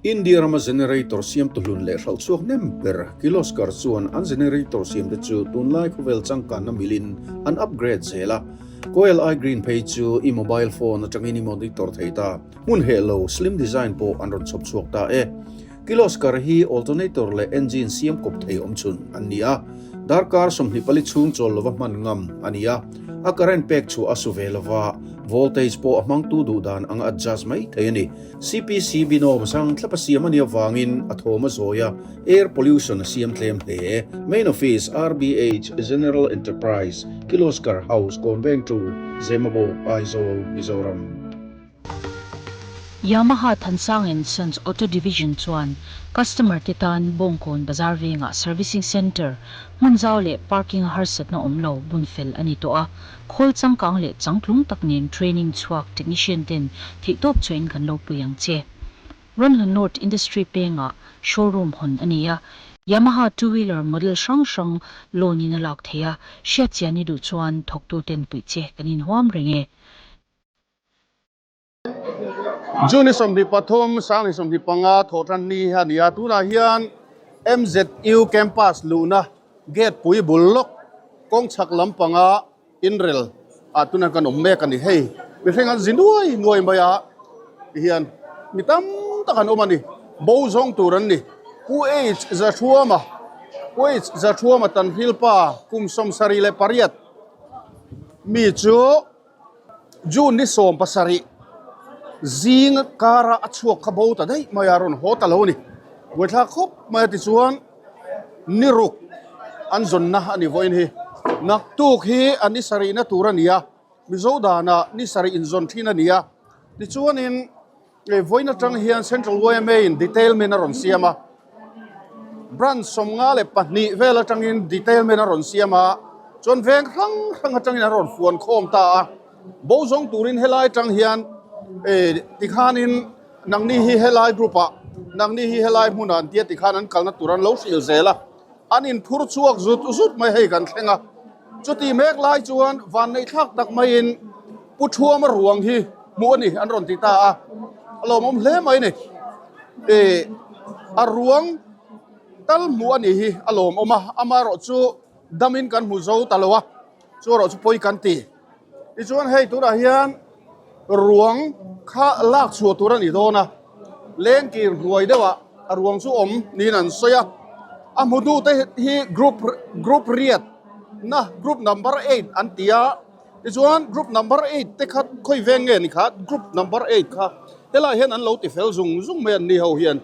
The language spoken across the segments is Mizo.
India rama generator siamtu hlun leh hralh chhuak hnem ber Kirloskar chuan an generator siamte chu tunlai khawvel changkanna milin an upgrade zel a. Coil i green phei chu i mobile phone atangin i monitor thei ta. Hmun heh lo slim design pawh an rawn chhawp chhuak ta e. Kirloskar hi alternator leh engine siam kawp thei awmchhun an ni a. Darkar 24 chhung chawl lova hman ngam a ni a. A current pek chhuah a su ve lova, voltage pawh a hmangtu duh dan anga adjust mai thei a ni. CPC binawm sang thlap a siam a nih avangin a thawm a zawi a, air pollution a siam tlem hle. Main Office, RBH, General Enterprise, Kirloskar House, Kawnveng 2, Zemabawk, Aizawl, Mizoram. Yamaha Thansang and Sons Auto Division chuan customer te tan Bawngkawn Bazar vengah Servicing Centre hmun zau leh parking a harsatna awm lo bun fel a ni tawh a. Khawl changkang leh changtlung tak nen training chhuak technician ten theihtawp chuain kan lo pui ang che. Ranhlun North Industry pengah showroom hawn a ni a, Yamaha two wheeler model hrang hrang loan in a lak theih a, hriatchian i duh chuan thawktu ten puih che kan inhuam reng e. June 23, 2025 thawhtan ni hi a ni a, tunah hian MZU campus luhna gate pui bul lawk kawng chhak lampanga inrel ah tunah kan awm mek a ni. Hei mihring an zi nuai nuai mai a tihian mi tam tak an awm a ni, bo zawng tur an ni. Pu H Zathuama, Pu H Zathuama Tanhrilpa kum 78 mi chu. June ni 17 zing kara a chhuak kha bo ta daih mai a, rawn haw ta lo a ni. Buaithlak khawp mai a tichuan ni ruk an zawnna a ni vawiin hi. Naktuk hi a ni sarihna tur a ni a, Mizo danah ni sarih inzawn thin a ni a. Tichuanin vawiin atang hian Central yma in detailment a rawn siam a, Branch 52 vel atangin detailment a rawn siam a, chuan veng hrang hrang atangin an rawn fuan khawm ta a. Bo zawng turin helai atang hian tikhanin nangni hi helai group ah, nangni hi helai hmunah an tia tikhan an kalna tur an lo hrilh zel a. An inphur chhuak zut zut mai hei kan thleng a. Chuti mek lai chuan vanneihthlak tak maiin Pu Thuama ruang hi hmuh a ni an rawn ti ta a, a lawmawm hle mai a ni. Ih a ruang tal hmuh a nih hi a lawmawm a, amaherawh chu damin kan hmu zo ta lo a, chu erawh chu pawi kan ti. Tichuan hei tunah hian ruang kha lak chhuah tur a ni dawn a, lengkir hnuai deuhah a ruang chu awm niin an sawi a, a hmu hnute hi group group riat na group number eight an ti a. Tichuan group number eight te kha khawi veng nge ni kha group number eight kha helaiah hian an lo ti fel zung zung mai an ni ho hian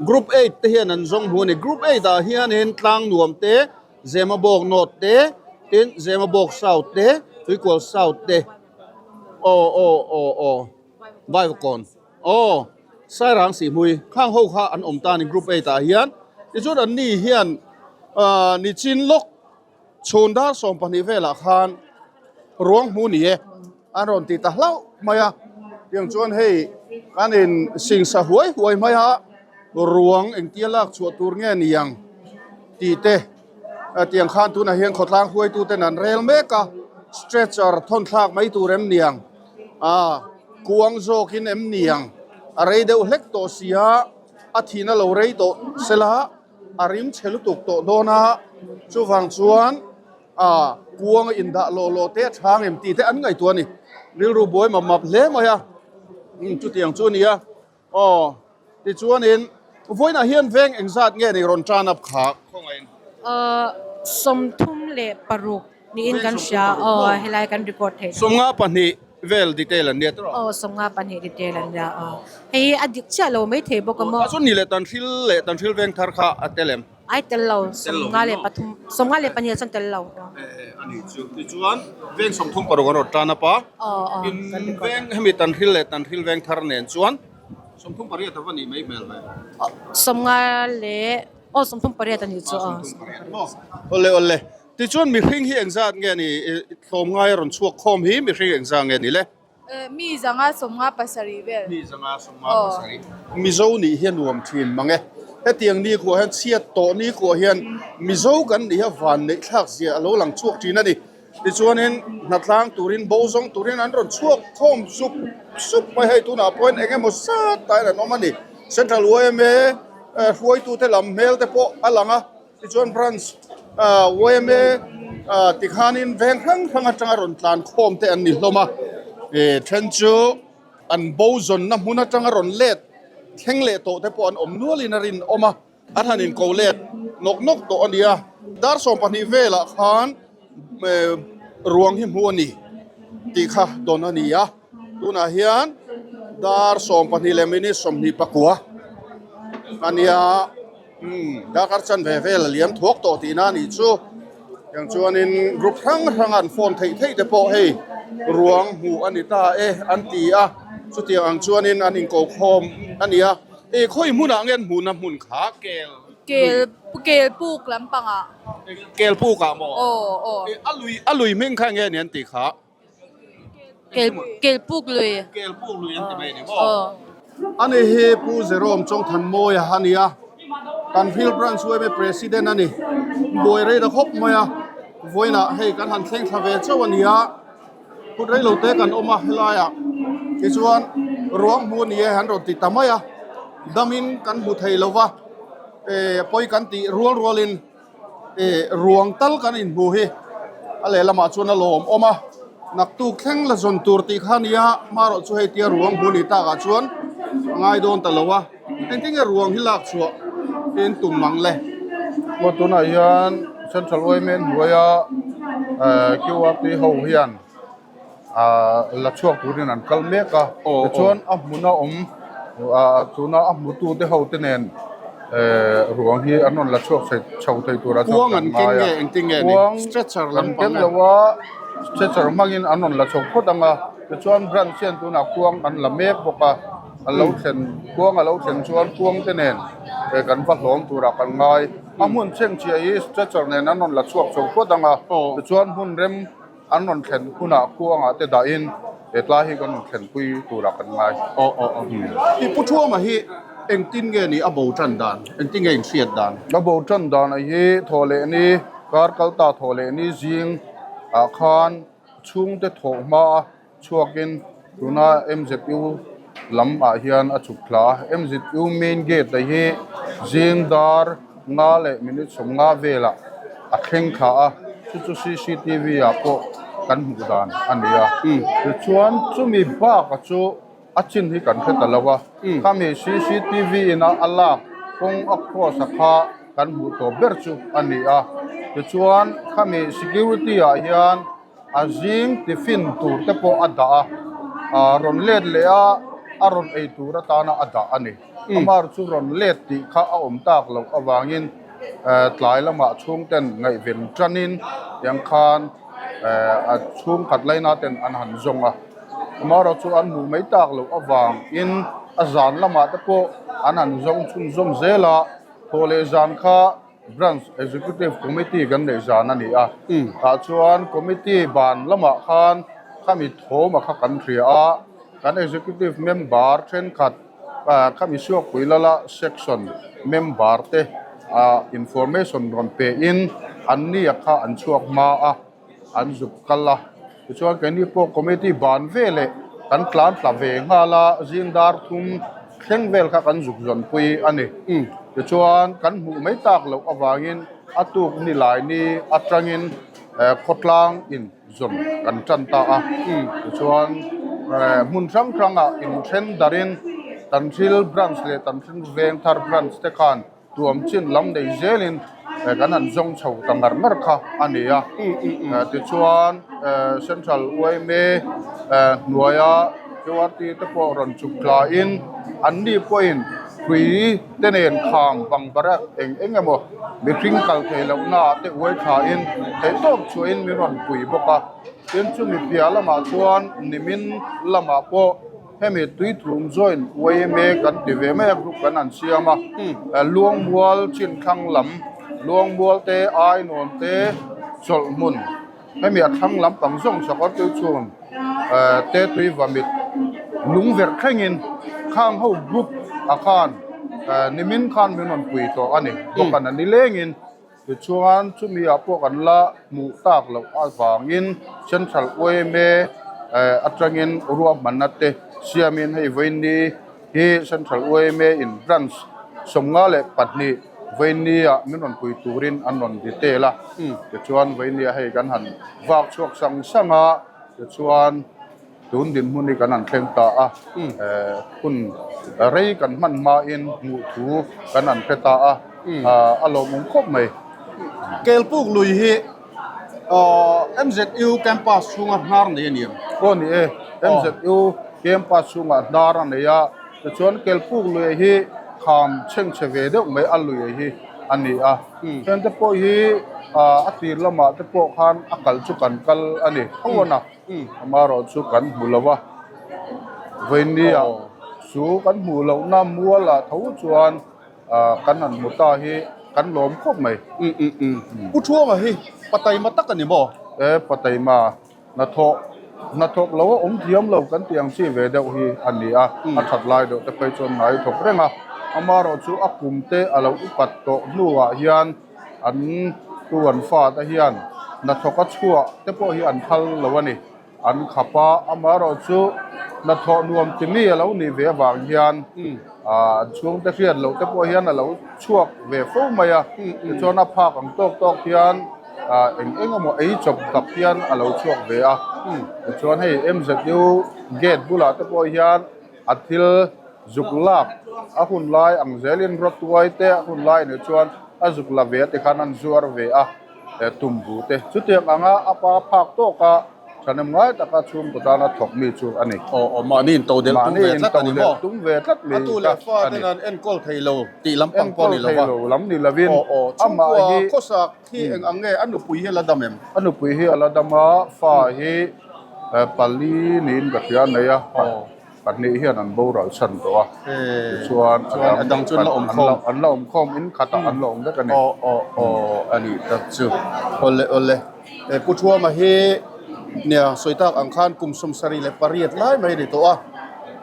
group eight te hian an zawng hmu a ni group eight ah hianin tlang nuam te Zemabawk north te tin Zemabawk south te Tuikual south te aw aw aw aw Vaivakawn aw Sairang Sihhmui khang ho kha an awm ta a ni group eight ah hian tichuan an ni hian ah nichin lawk. Chhun dar 12 velah khan ruang hmu ni e an rawn ti ta hlauh mai a, tiang chuan hei kan in singsa huai huai mai a, ruang engtia lak chhuah tur nge ni ang tih te tiang khan tunah hian khawtlang hruaitu ten an rel mek a, stretcher thawn thlak mai tur em ni ang ah kuang zawkin em ni ang a rei deuh hlek tawh si a, a thihna lo rei tawh sela. A rim chhe lutuk tawh dawn a, chuvang chuan a kuang a indah lawh lawh te a chhang em tih te an ngaihtuah a ni. Rilru buai map map hle mai a, umm chutiang chu a ni a. Aw, tichuanin vawiinah hian veng engzat nge ni rawn tan up kha khawngaihin? Aw, 36 niin kan hria, aw helai kan record theih. 52. Vel detail an nia tawh. Aw 52 detail an nia aw. Hei hi a dik chiah lo maithei bawk a maw. A chuan ni leh tan hril leh tan hril veng thar kha a tel em? Ai tel lo, 53, 52 chuan tel lo. A ni chu. Tichuan veng 36 an rawn tan up a. Aw aw. In veng hemi tan hril leh tan hril veng thar nen chuan 38 a va nih mai hmel ve. Sawmnga leh aw 38 a nih chu aw. 38. Awle awle. Tichuan mihring hi engzat nge ni tlawmngai a rawn chhuak khawm hi mihring engzat nge ni le? Mi zanga 57 vel. Mi zanga 57. Mizo nih hi a nuam thin mang e. Hetiang ni khuah hian chhiat tawh ni khuah hian Mizo kan nih hi a van neih thlak zia a lo lang chhuak thin a ni. Tichuanin hnatlang turin bo zawng turin an rawn chhuak khawm sup sup mai hei tunah pawhin eng emaw zat tain an awm a ni. Central yma hruaitute lam hmel te pawh a lang a, tichuan branch yma tikhanin veng hrang hrang atanga rawn tlan khawm te an ni hlawm a, then chu an bo zawnna hmun atanga rawn let thleng leh tawh te pawh an awm nualin a rinawm a. An han inko let nawk nawk tawh a nia. Dar 12 velah khan ruang hi hmu a ni tih kha dawn a ni a. Tunah hian dar 12 leh minute 29 a nia. Umm darkar chanve vel a liam thuak tawh tihna a nih chu. Tiang chuanin group hrang hranga an phone theih theih te pawh hei ruang hmuh a ni ta e an ti a. Chutiang ang chuanin an inko khawm a ni a. E khawi hmunah nge an hmuhna hmun kha kel Kel kel puk lampangah. Kel pukah maw? Aw aw. E a lui a lui hming kha enge ni an tih kha? Kel kel puk lui. Kel puk lui an ti mai a ni maw? Aw. Ani hi Pu Jerome Chawngthanmawia a ni a, kan Hill Branch yma President a ni. Buai rei ta khawp mai a, vawiinah hei kan han thleng thla ve chauh a ni a. Kut rei lo te kan awm a helaiah tichuan ruang hmu a ni e an rawn ti ta mai a, damin kan hmu thei lo va, eh pawi kan tih rual rualin eh ruang tal kan inhmu hi a lehlamah chuan a lawm awm a, naktuk thleng la zawn tur tih kha a nia hmarawh chu hei tia ruang hmu a nih takah chuan a ngai dawn ta lo a, engtin nge ruang hi lak chhuah in tum ang le? Aw tunah hian Central yma hnuaia QRT ho hian la chhuak turin an kal mek a, tichuan a hmuna awm tuna a hmutute ho te nen ruang hi an rawn la chhuak chho thei tura chuan kan ngai a, kuang an keng lo a, stretcher hmangin an rawn la chho phawt ang a, tichuan branch hian tunah kuang an la mek bawk a. A lo thlen kuang a lo thlen chuan kuang te nen kan va hlawm turah kan ngai. A hmun chhengchhia hi stretcher nen an rawn la chhuak chho phawt ang a, tichuan hmun rem an rawn thlen hunah kuangah te dahin hetlai hi kan rawn thlenpui turah kan ngai. Aw aw aw. I Pu Thuama hi engtin nge ni a bo tan dan? Engtin nge inhriat dan? A bo tan dan hi thawhlehni kar kalta thawhlehni zing ah khan chhungte thawh hma a Chhuakin tuna MZU lam ah hian a chhuk thla a, MZU main gate a hi zing dar nga leh minute 50 velah a thleng thla a, chu chu cctv ah pawh kan hmuh dan a ni a, tichuan chumi bak a chu a chin hi kan hre ta lo a, khami cctv in a a lak kawng a cross a kha kan hmuh tawh ber chu a ni a, tichuan khami security ah hian. A zing tiffin tur te pawh a dah a, ah rawn let leh a, a rawn ei tur atana a dah a ni. Amar chu rawn let tih kha a awm tak loh avangin eh tlai lamah chhungten ngaihven tanin tiang khan eh a chhungkhat laina ten an han zawng a. Amaherawh chu an hmuh mai tak loh avangin a zan lamah te pawh an han zawng chhunzawm zel a, thaw leh zan kha Branch Executive Committee kan neih zan a ni a, tah chuan Committee ban lamah khan khami thawma kha kan hria a, kan Executive Member thenkhat khami Suakpui lala Section Member te information rawn pein an nia kha an chhuak hma a. an zuk kal a tichuan keini pawh committee ban veleh kan tlan tla ve nghal a zing dar thum thleng vel kha kan zuk zawn pui a ni tichuan kan hmuh mai tak loh avangin a tuk ni lai ni atangin eh khawtlang in zawn kan tan ta a tichuan eh hmun hrang hrangah inthen darhin tan thil branch leh tan thil veng thar branch te khan. Tuam chin lam nei zelin kan han zawng chho ta ngar ngar kha a ni a. Tichuan Central yma hnuaia QRT te pawh rawn chuk thlain anni pawhin hrui te nen kham bang barak eng eng emaw mihring kal thei lohnaah te uai thlain theihtawp chhuahin min rawn pui bawk a. Tin chumi piah lamah chuan nimin lamah pawh Hemi tuithum joint yma kan ti ve mai a group kan han siam a Luangmual chinthlang lam Luangmual te Ainawn te chawlhhmun hemi a thlang lampang zawng sakawr tuichhun te tui vamit lungverh thlengin khang ho group ah khan nimin khan min rawn pui tawh a ni bawk a ni lengin. Tichuan chumi ah pawh kan la hmuh tak loh avangin Central yma atangin ruahmanna te siamin hei vawiin ni hi Central yma in Branch 52 Vainia min rawn pui turin an rawn detail a, tichuan Vainia hei kan han vak chhuak sang sang a, tichuan tun dinhmun hi kan han thleng ta a, hun rei kan hman hmain hmuh thu kan han hre ta a, a lawmawm khawp mai. Kelpuk lui hi MZU campus chhunga hnar nei a ni ang. Aw ni e, MZU campus chhungah hnar a nei a, tichuan Kelpuk lui hi kham chhengchhe ve deuh mai a lui hi a ni a. Heng te pawh hi a tir lamah te pawh khan a kal chu kan kal a ni tho a na, amaherawh chu kan hmu lo a, vawinia chu kan hmuh lohna mualah tho chuan Kan han hmu ta hi kan lawm khawp mai. Pu Thuanga hi Pataima tak a ni maw? E, Pataima hnathawh hnathawk lo a awm thiam lo kan tih ang chi ve deuh hi a ni a, a that lai deuh te phei chuan ngai thawk reng a. Amaherawh chu a kum te a lo upat tawh hnuah hian an tu an fa te hian hnathawk a chhuah te pawh hi an phal lo a ni. An khap a, amaherawh chu hnathawh nuam ti mi a lo nih ve avang hian an chhungte hriat loh te pawh hian a lo chhuak ve fo mai a, tichuan a phak ang tawk tawk hian eng eng emaw ei chawp tak hian a lo chhuak ve a, tichuan hei MZU gate bulah te pawh hian a thil zuk lak a hun lai ang zelin rawtuai te a hun lai nih chuan a zuk la ve a tikhan an zuar ve a. Tumbu te chutiang anga a pa phak tawk a thahnem ngai taka chhungkaw tana thawk mi chu a ni. Aw aw mahni in to delh tum ve tlat a ni maw? Tum ve tlat mi A tu leh fa ten an enkawl thei lo tih lampang pawh ni lo va. Enkawl thei lo lam ni lovin Aw aw chhungkua khawsak hi eng ang nge a nupui hi a la dam em? A nupui hi a la dam a, fa hi pali niin ka hria a nei a. Pahnih hian an boral chhan tawh a, tichuan a dang chu an la awm khawm. An la awm khawm, in khatah an la awm vek a ni. Aw aw aw a nih tak chu. Awle awle. E Pu Thuama hi nia sawi tak ang khan kum 78 lai mai a ni tawh a,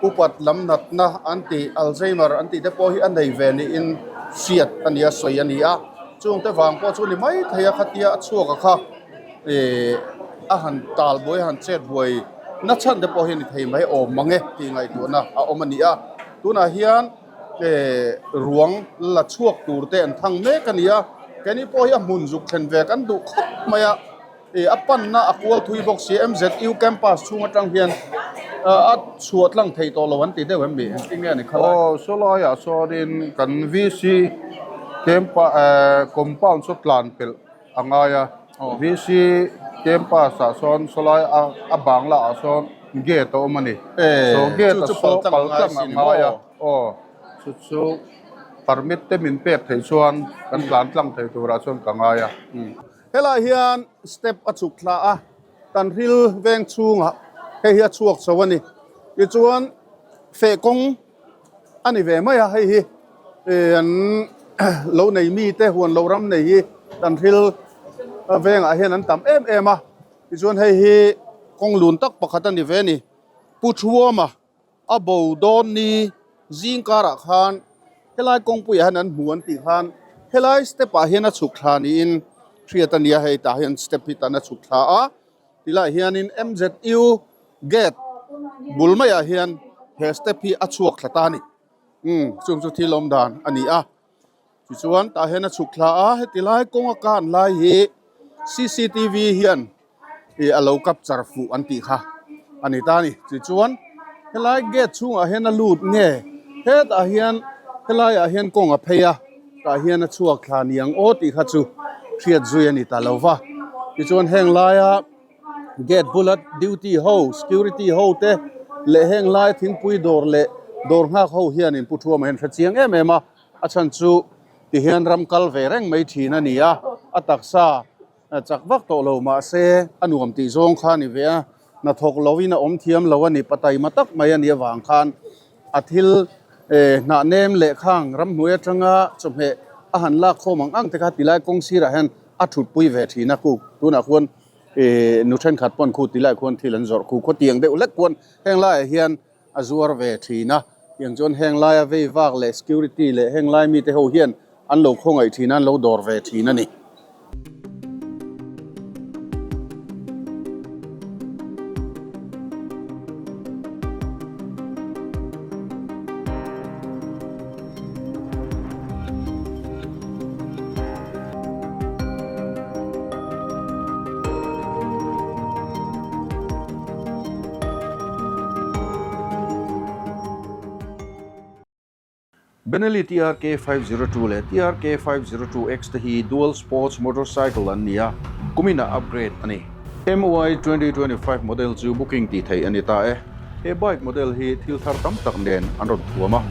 upat lam natna an tih Alzheimer an tih te pawh hi a nei ve niin hriat a ni a, sawi a ni a. Chungte vang pawh chu ni mai thei a khatia a chhuak a kha. Ehh a han tal buai a han chet buai na chhan te pawh hi a ni thei mai awm mang e tih ngaihtuahna a awm a ni a, tunah hian ehh ruang la chhuak tur te an thang mek a ni a, keini pawh hi a hmun zuk thlen ve kan duh khawp mai a, ehh a panna a kual thui bawk si MZU campus chhung atang hian a chhuah tlang thei tawh lo an ti deuh em mi engtin nge a ni khalai. Aw sawlaiah sawnin kan VC campa ehh compound saw tlan pelh a ngai a VC campus ah sawn sawlai a a bangla ah sawn gate a awm a ni so gate a saw pal tlang a ngai a aw chu chu permit te min pek theih chuan kan tlan tlang thei turah chuan ka ngai a. Helai hian step a chhuk thla a kan ril veng chhungah hei hi a chhuak chho a ni tichuan feh kawng a ni ve mai a hei hi ih an lo nei mi te huan lo ram nei hi kan thil vengah hian an tam em em a tichuan hei hi kawng lun tak pakhat a ni ve a ni Pu Thuama a bo dawn ni zing karah khan helai kawngpuiah hian an hmu an tih khan helai step ah hian a chhuk thla niin hriat a ni a hei tah hian step hi tan a chhuk thla a. Tilaiah hianin MZU gate bul maiah hian he step hi a chhuak thla ta a ni. Umm chung chu thil awm dan a ni a. Tichuan tah hian a chhuk thla a, heti lai kawnga kan lai hi cctv hian ih a lo capture fuh an tih kha a ni ta a ni. Tichuan helai gate chhungah hian a lut nge hetah hian helaiah hian kawng a phei a. Tah hian a chhuak thla ni ang aw tih kha chu hriat zui a ni ta lo va. Tichuan heng laia gate bula duty ho security ho te leh heng lai thingpui dawr leh dawr nghak ho hianin Pu Thuama hian hre chiang em em a, a chhan chu tihian ram kal ve reng mai thin a ni a, a taksa chak vak tawh lo mahse a nuam tih zawng kha a ni ve a. Hnathawk loin a awm thiam lo a ni, pataima tak mai a nih avang khan a thil hnah nem leh khang ramhnuai atanga chawhmeh a han lak khawm ang ang te kha tilai kawng sirah hian a thutpui ve thin a, khu tunah khuan nu thenkhat pawn khu tilai khuan thil an zawrh khu khawtiang deuh hlek khuan heng laiah hian a zuar ve thin a, tiang chuan heng laia vei vak leh security leh heng lai mite ho hian an lo khawngaih thin a, an lo dawr ve thin a ni. Benelli TRK 502 leh TRK 502X te hi dual sports motorcycle an ni a, kuminah upgrade a ni. MY 2025 model chu booking tih theih a ni ta e. He bike model hi thil thar tam tak nen an rawn thuam a,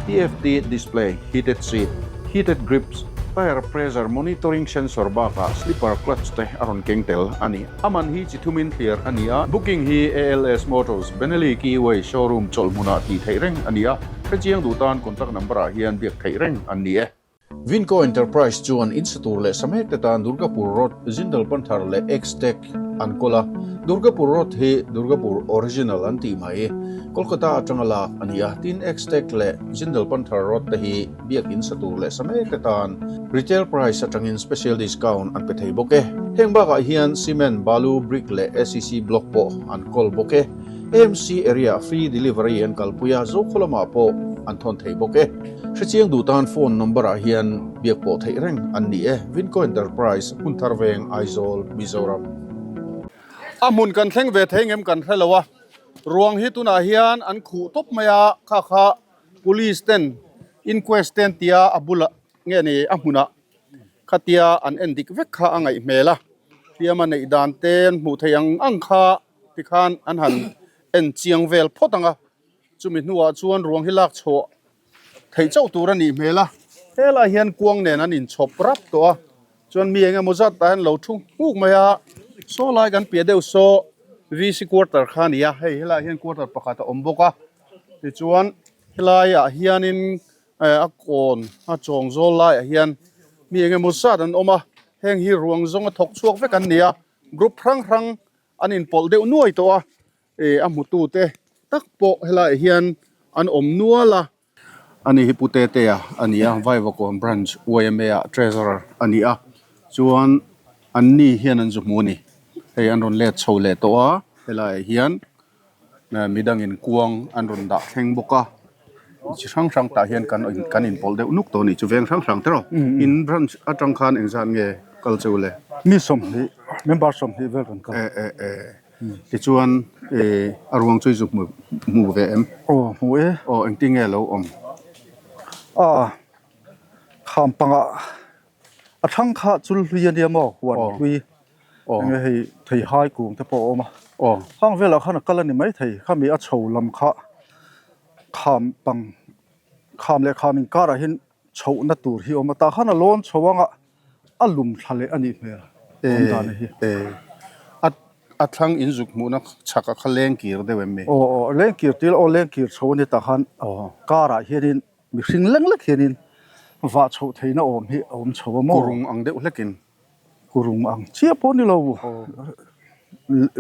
TFT display, heated seat, heated grips, tyre pressure monitoring sensor bakah slipper clutch te a rawn keng tel a ni. A man hi chi thumin thliar a ni a, booking hi ALS Motors, Benelli Keyway showroom chawlhmunah tih theih reng a ni a, hrechiang duh tan contact number ah hian biak theih reng an ni e. Vinco Enterprise chuan in sa tur leh sa mek te tan Durgapur Road, Jindal Panthar leh X-Tech an kawl a. Durgapur Road hi Durgapur Original an tih mai. Kolkata atanga lak a ni a, tin X-Tech leh Jindal Panthar Road te hi biak in sa tur leh sa mek te tan retail price atangin special discount an pe thei bawk e. Heng bakah hian cement, balu, brick leh ACC block pawh an kawl bawk e. AMC area free delivery an kalpui a, Zokhaw lamah pawh an thawn thei bawk e. Hrechiang duh tan phone number ah hian biak pawh theih reng an ni e. Vinco Enterprise, Hmunthar Veng, Aizawl, Mizoram. A hmun kan thleng ve thei ngem kan hre lo a, ruang hi tunah hian an khuh tawp mai a, kha kha police ten inquest te an tia a bulah nge ni a hmunah khatia an en dik vek kha a ngaih hmel a, hliam a neih dan te an hmuh theih ang ang kha tikhan an han en chiang vel phawt ang a, chumi hnuah chuan ruang hi lak chhuah theih chauh tur a nih hmel a, helaiah hian kuang nen an inchhawp rap tawh a, chuan mi eng emaw zat tah hian lo thu nghuk mai a, saw lai kan piah deuh saw VC quarter kha a ni a, hei helaiah hian quarter pakhat a awm bawk a, tichuan helaiah hianin a kawn a chawng zawl laiah hian mi eng emaw zat an awm a, heng hi ruang zawnga thawk chhuak vek an ni a. Group hrang hrang an inpawlh deuh nuai tawh a, eh a hmutute tak pawh helaiah hian an awm nual a. Ani hi Pu Tetea a ni a, Vaivakawn Branch yma ah Treasurer a ni a, chuan an ni hian an zu hmu a ni. Hei an rawn let chho leh tawh a, helaiah hian midangin kuang an rawn dah thleng bawk a, chi hrang hrang tah hian kan kan inpawlh deuh nuk tawh a nih chu veng hrang hrang te rawh in branch atang khan engzat nge kal cheu le? Mi 20 member 20 vel kan kal. E e e tichuan e a ruang chu i zu hmu hmu ve em? Aw hmu e. Aw engtin nge lo awm? A kham pangah A thlang kha chul hlui a nia maw huan hlui enge hei thei hai kung te pawh a awm a khang velah khan a kal a ni maithei khami a chho lam kha kham pang kham leh kham inkarah hian chhohna tur hi a awm a tah khan a lawn chho anga a lum thla leh a nih hmel awm dan hi. A thlang inzuk hmuhna chhak a kha leng kir deuh em mi? Aw aw leng kir tir aw leng kir chho a ni tah khan karah hianin Mihring lek lek hianin vah chhoh theihna awm hi a awm chho a maw? Kurung ang deuh hlekin. Kurung ang chiah pawh ni lo.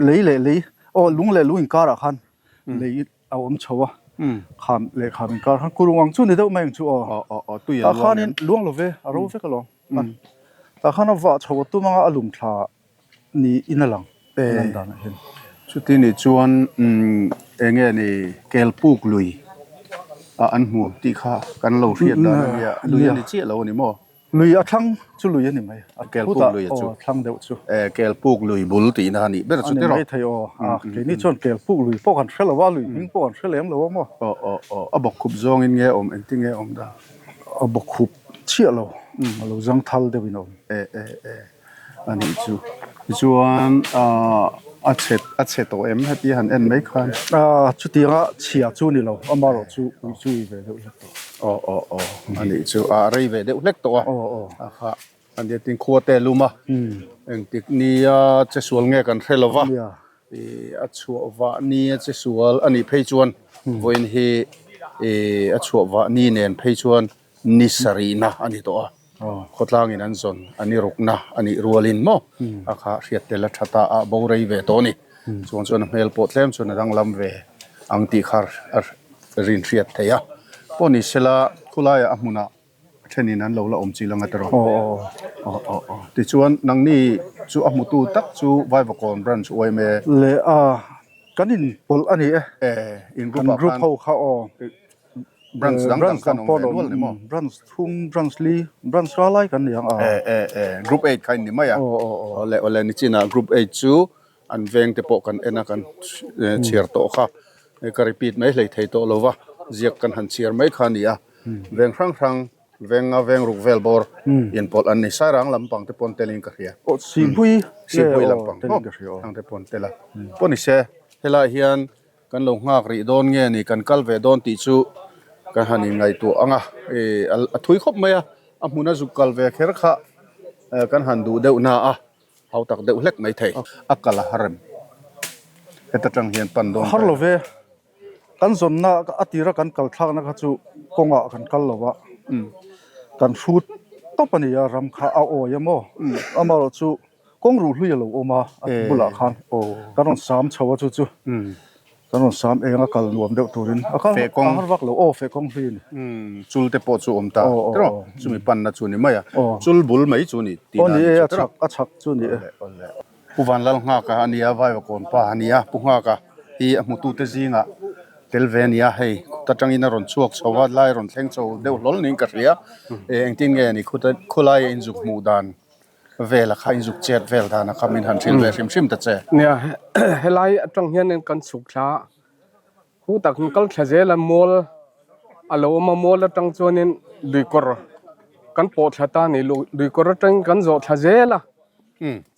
Lei leh lei, aw lung leh lung inkarah khan lei a awm chho a, kham leh kham inkar khan kurung ang chu ni deuh mai ang chu aw. Aw aw aw tui a luang em? Tah khanin luang lo ve, a ro vek alawm. Tah khan a vah chho a tum anga a lum thla Ni in a lang a lan dan ah hian. Chuti nih chuan eng nge ni Kelpuk lui ah an hmu tih kha kan lo hriat dan a nia, lui a ni chiah lo a ni maw? Lui a thlang chu lui a ni mai, a Kelpuk lui a chu aw thlang deuh chu. E Kelpuk lui bul tihna a nih ber chu tiraw? A ni maithei aw, a keini chuan Kelpuk lui pawh kan hre lo a, lui hming pawh kan hre lem lo a maw? Aw aw aw, a bawkkhup zawngin nge awm, engtin nge awm dan? A bawkkhup chiah lo, a lo zang thal deuhin a awm. E e e. A nih chu. Tichuan aah a chhe a chhe tawh em heti han en mai khan. Aah chutianga chhia chu ni lo, amarawh chu ui chu ui ve deuh hlek tawh. Aw aw aw a nih chu a rei ve deuh hlek tawh a. Aw aw. A kha a nia tin khua te lum a. Engtik nia che sual nge kan hre lo va. Nia. Ih a chhuah vah nia che sual a nih phei chuan vawiin hi ih a chhuah vah ni nen phei chuan Ni sarihna a ni tawh a, khawtlangin an zawn a ni rukna a nih rualin maw a kha hriat tel a tha ta a, bo rei ve tawh a ni. Chuang chuan a hmel pawh tlem chuan a danglam ve ang tih kha a rin hriat theih a. Pawh ni sela khulaiah a hmunah thenin an lo la awm chil anga tiraw? Aw aw aw. Tichuan nangni chu a hmutu tak chu Vaivakawn Branch yma. Leh a, kan inpawlh a ni e. E, in group ah khan. Kan group ho kha aw. Branch dang dang khan awm ve nual ni maw? Branch thum, branch li, branch ra lai kan ni ang a. E e e, group eight kha in ni mai a. Aw aw aw. Awle awle nichinah group eight chu an veng te pawh kan en a kan chhiar tawh kha. Ka repeat mai hlei thei tawh lo va, ziak kan han chhiar mai kha a ni a. Veng hrang hrang venga veng ruk vel bawr inpawlh an ni. Sairang lampang te pawn telin ka hria. Aw Sihpui Sihpui lampang telin ka hria aw. Thang te pawn tel a. Pawh ni se helaiah hian kan lo nghak rih dawn nge ni kan kal ve dawn tih chu kan han inngaihtuah ang a. A thui khawp mai a, a hmuna zuk kal ve kher kha kan han duh deuh na a. Hau tak deuh hlek mai thei. A kal a har em? Heta tang hian pan dawn Har lo ve. Kan zawnna a tira kan kal thlakna kha chu kawngah kan kal lo va. Kan hrut tawp a ni a, ram kha a awi a maw? Amaherawh chu kawng ruh hlui a lo awm a, a bulah khan kan rawn sam chho a chu chu. Kan rawn sam eng a kal nuam deuh turin a kal a har vak lo aw feh kawng hlui a ni. Chul te pawh chu awm ta tiraw chumi panna chu ni mai a chul bul mai chu ni tih na ni chu tiraw a chhak chu ni e. Pu Vanlal Nghaka a nia Vaivakawn pa a nia Pu Nghaka hi a hmutute zingah tel ve a nia hei khuta tangin a rawn chhuak chho a lai rawn thleng chho deuh hlawl niin ka hria engtin nge ni khuta khawlaia inzuk hmuh dan Vel a kha inzuk chet vel dan a kha min han hrilh ve hrim hrim ta che. Nia, helai atang hian kan chhuk thla a, khu tak kan kal thla zel a, mual a lo awm a, mual atang chuanin luikawr kan pawh thla ta a ni, luikawr atangin kan zawh thla zel a,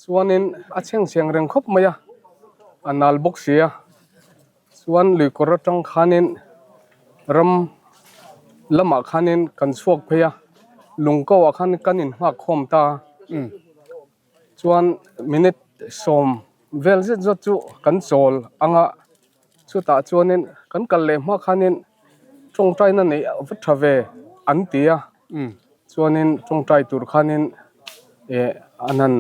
chuanin a chheng chheng reng khawp mai a, a nal bawk si a. Chuan luikawr atang khanin ram lamah khanin kan chhuak phei a, lungkauah khan kan inhngak khawm ta a, chuan minute sawm vel zet zawt chu kan chawl ang a, chutah chuanin kan kal leh hma khanin tawngtaina neih va tha ve an ti a, chuanin tawngtai tur khanin eh an han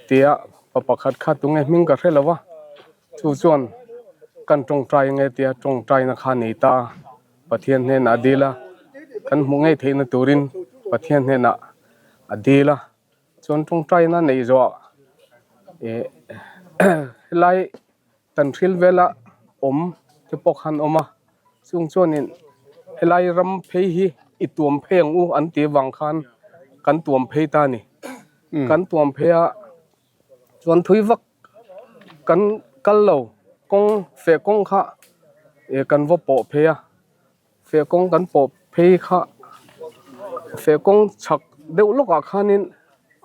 ti a, pa pakhat kha tunge hming ka hre lo va. Chu chuan kan tawngtai nge tia tawngtaina kha nei ta a, Pathian hnenah a dil a, kan hmuh ngei theihna turin Pathian hnenah a dil a, chuan tawngtaina neih zawhah eh helai kan hril vela awm te pawh khan awm a, chung chuanin helai ram phei hi i tuam phei ang u an tih avang khan kan tuam phei ta a ni, kan tuam phei a chuan thui vak. Kan kal lo kawng feh kawng kha ih kan va pawh phei a feh kawng kan pawh phei kha feh kawng chhak deuh lawkah khanin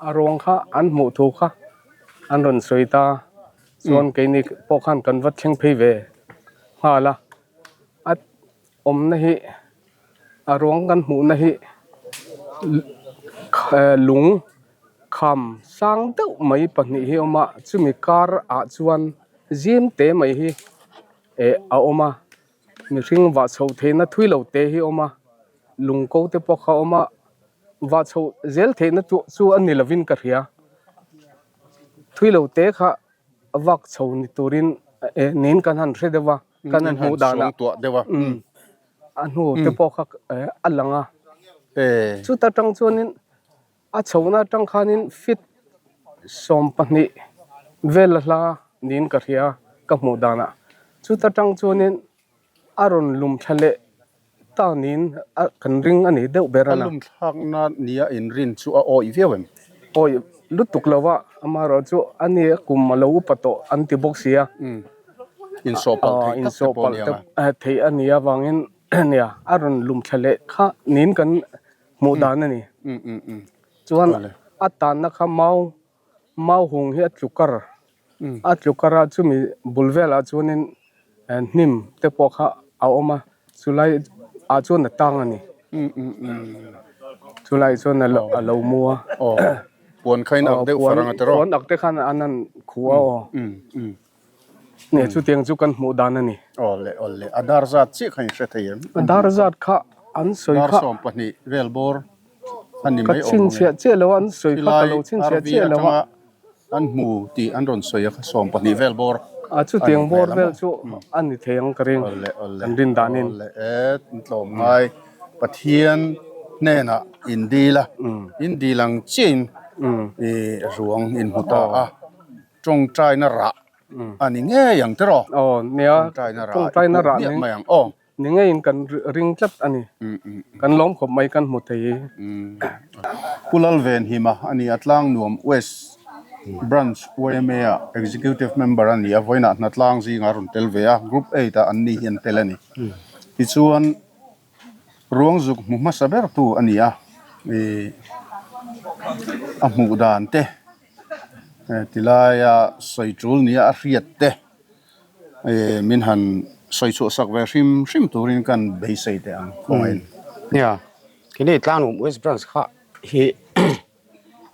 a ruang kha an hmuh thu kha an rawn sawi ta chuan keini pawh khan kan va thleng phei ve nghal a a awmna hi a ruang kan hmuhna hi lung. Kham sang deuh mai pahnih hi a awm a chumi kar ah chuan zim te mai hi eh a awm a mihring vah chhoh theihna thui lo te hi a awm a lung ko te pawh kha a awm a vah chhoh zel theihna chu chu a ni lovin ka hria thui lo te kha a vak chho ni turin eh niin kan han hre deuh a kan han hmuh danah umm a hnu te pawh kha eh a lang a chuta tang chuanin. A chhohna atang khanin feet 20 vel a hla niin ka hria ka hmuh danah. Chuta tang chuanin a rawn lum thla leh ta niin a kan ring a ni deuh ber a na. A lum thlakna nia inrin chu a awih viau em? Awih lutuk lo a, amaherawh chu a ni a kum a lo upa tawh an ti bawk si a. Insawhpalh theih tak te pawh a ni ang a. Insawhpalh theih a nih avangin nia a rawn lum thla leh kha niin kan hmuh dan a ni. Chuan a tanna kha mau mau hung hi a tlu kar a tlu kar a chumi bul velah chuanin hnim te pawh kha a awm a chulai ah chuan a tang a ni. Chulai chuan a lo a lo mu a. Puan kha in ak deuh farang a tiraw? Puan ak te khan an han khuh a aw. Nge chutiang chu kan hmuh dan a ni. Awle awle a dar zat chiah kha in hre thei em? A dar zat kha an sawi kha. Dar 20 vel bawr a ni mai awm. Ka chhinchhiah chiah lo a an sawi kha ka lo chhinchhiah chiah lo a. An hmu tih an rawn sawi a kha 20 vel bawr. A chutiang bawr vel chu a ni thei ang ka ring. Awle awle. Kan rin danin. Awle e in tlawm ngai Pathian hnenah in dil a in dil ang chiahin i ruang in hmu ta a. Tawngtaina rah a ni ngei ang tiraw? Aw nia, Tawngtaina rah tawngtaina i rah hmuh ni miah mai ang aw. Ni ngeiin kan ring tlat a ni. Kan lawm khawp mai kan hmu thei hi. Pu Lalvenhima a ni a, Tlangnuam West Branch yma ah Executive Member a ni a, vawiinah hnatlang zingah a rawn tel ve a, Group Eight ah an ni hi an tel a ni. Tichuan. Ruang zuk hmu hmasa ber tu a ni a, ih a hmuh dan te tilaia sawi tul nia a hriat te ih min han sawi chhuah sak ve hrim hrim turin kan beisei teh ang khawngaih in. Nia, keini Tlanawm West Branch kha hi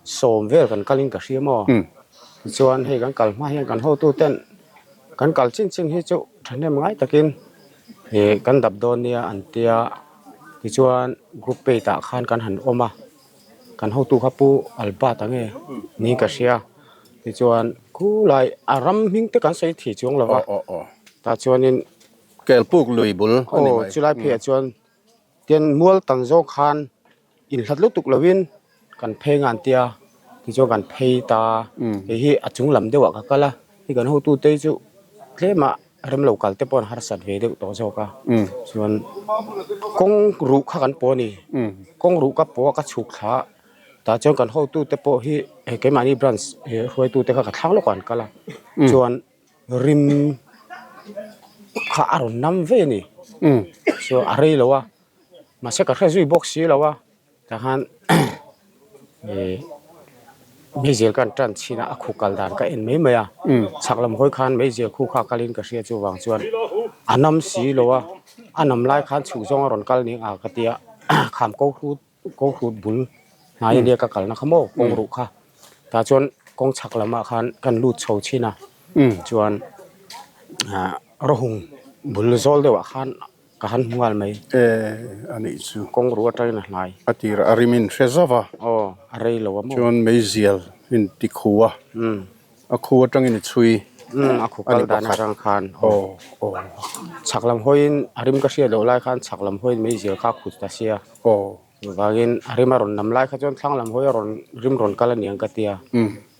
sawm vel kan kalin ka hria maw? Tichuan hei kan kal hma hian kan hotu ten kan kal chin chin hi chu thahnem ngai takin ih kan dap dawn nia an tia tichuan group page ah khan kan han awm a kan hotu kha pu Albert a nge niin ka hria tichuan khulai a ram hming te kan sawi thei chuang lo va tah chuanin Kelpuk lui bul a ni mai. Aw chulai pheiah chuan Tin, mual tan zawk khan inhlat lutuk lovin kan phei ngan tia tichuan kan phei ta hei hi a chung lam deuhah ka kal a, hei kan hotute chu tlema rem lo kal te pawh an harsat ve deuh tawh zawk a, chuan kawng ruh kha kan pawh a ni, kawng ruh ka pawh a ka chhuk thla a, tah chuan kan hotute pawh hi hei keimahni branch hruaitute kha ka thlang lawkah an kal a, chuan. Rim kha a rawn nam ve a ni. Chuan a rei lo a, mahse ka hre zui bawk si lo a, tah khan ih meizial ka han tan chhin a, a khu kal dan ka en mai mai a, chhak lam hawi khan meizial khu kha kalin ka hria chuvang chuan a nam si lo a, a nam lai khan chhuk zawng a rawn kal ning a ka tia kham ko hrut. Kawng hrut bul hnai ania ka kalna kha maw kawng ruh kha tah chuan kawng chhak lamah khan kan lut chho thin a chuan ah rawhung bul zawl deuhah khan ka han hmu nghal mai eh anih chu kawng ruh atangin a hnai a tir a rim in hre zauh a aw a rei lo a maw chuan meizial in ti khu a a khu atangin i chhui a khu kal dan atang khan aw aw chhak lam hawiin a rim ka hriat loh lai khan chhak lam hawiin meizial kha a khut ta sia. Aw. Chuvangin a rim a rawn nam lai kha chuan thlang lam hawi a rawn rim rawn kal a ni ang ka tia.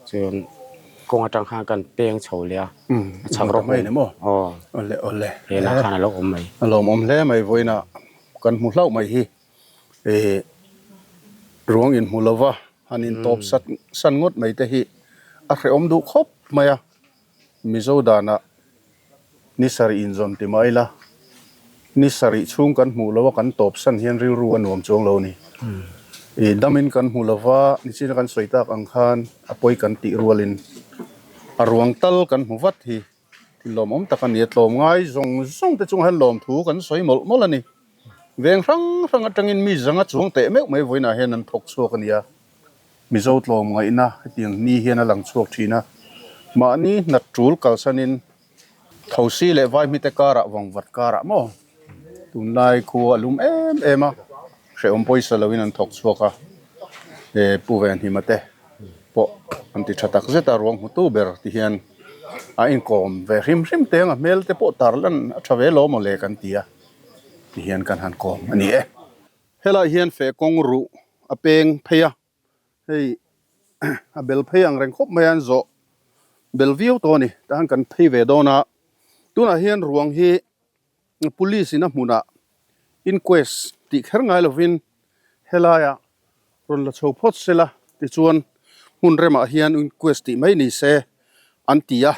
Chuan kawng atang khan kan peng chho leh a. A chhak rawk mai ni maw? Aw. Awle awle. Helah khan a lo awm mai. A lawmawm hle mai vawiinah kan hmu hlauh mai hi. Ih ruang inhmu lova han intawp sat san ngawt mai te hi a hrehawm duh khawp mai a. Mizo danah Ni sarih inzawn ti mah ila, ni sarih chhung kan hmuh loh a kan tawp san hian rilru a nuam chuang lo a ni. I damin kan hmu lo va, nichina kan sawi tak ang khan a pawi kan tih rualin a ruang tal kan hmu vat hi thil lawmawm tak a ni a, tlawm ngai zawng zawng te chungah hian lawmthu kan sawi mawlh mawlh a ni. Veng hrang hrang atangin mi zanga chuang teh meuh mai vawiinah hian an thawk chhuak a ni a. Mizo tlawmngaihna hetiang ni hian a lang chhuak thin a, mahni hnat tul kalsanin thosi leh vaihmite karah vangvat karah maw tunlai khua a lum em em a, hrehawm pawisa loin an thawk chhuak a, he Pu Venhima te pawh an ti tha tak zet a, ruang hmutu ber ti hian a inkawm ve hrim hrim teng a, hmel te pawh tarlan a tha ve lo maw le kan ti a, ti hian kan han kawm a ni e. Helai hian feh kawng ruh a peng phei a, hei a bel phei ang reng khawp mai a, an zawh bel viau tawh a ni. Tah hian kan phei ve dawn a, tunah hian ruang hi police in a hmunah inquest tih kher ngai lovin helaiah rawn la chho phawt sela tichuan hmun remah hian inquest tih mai ni se an ti a.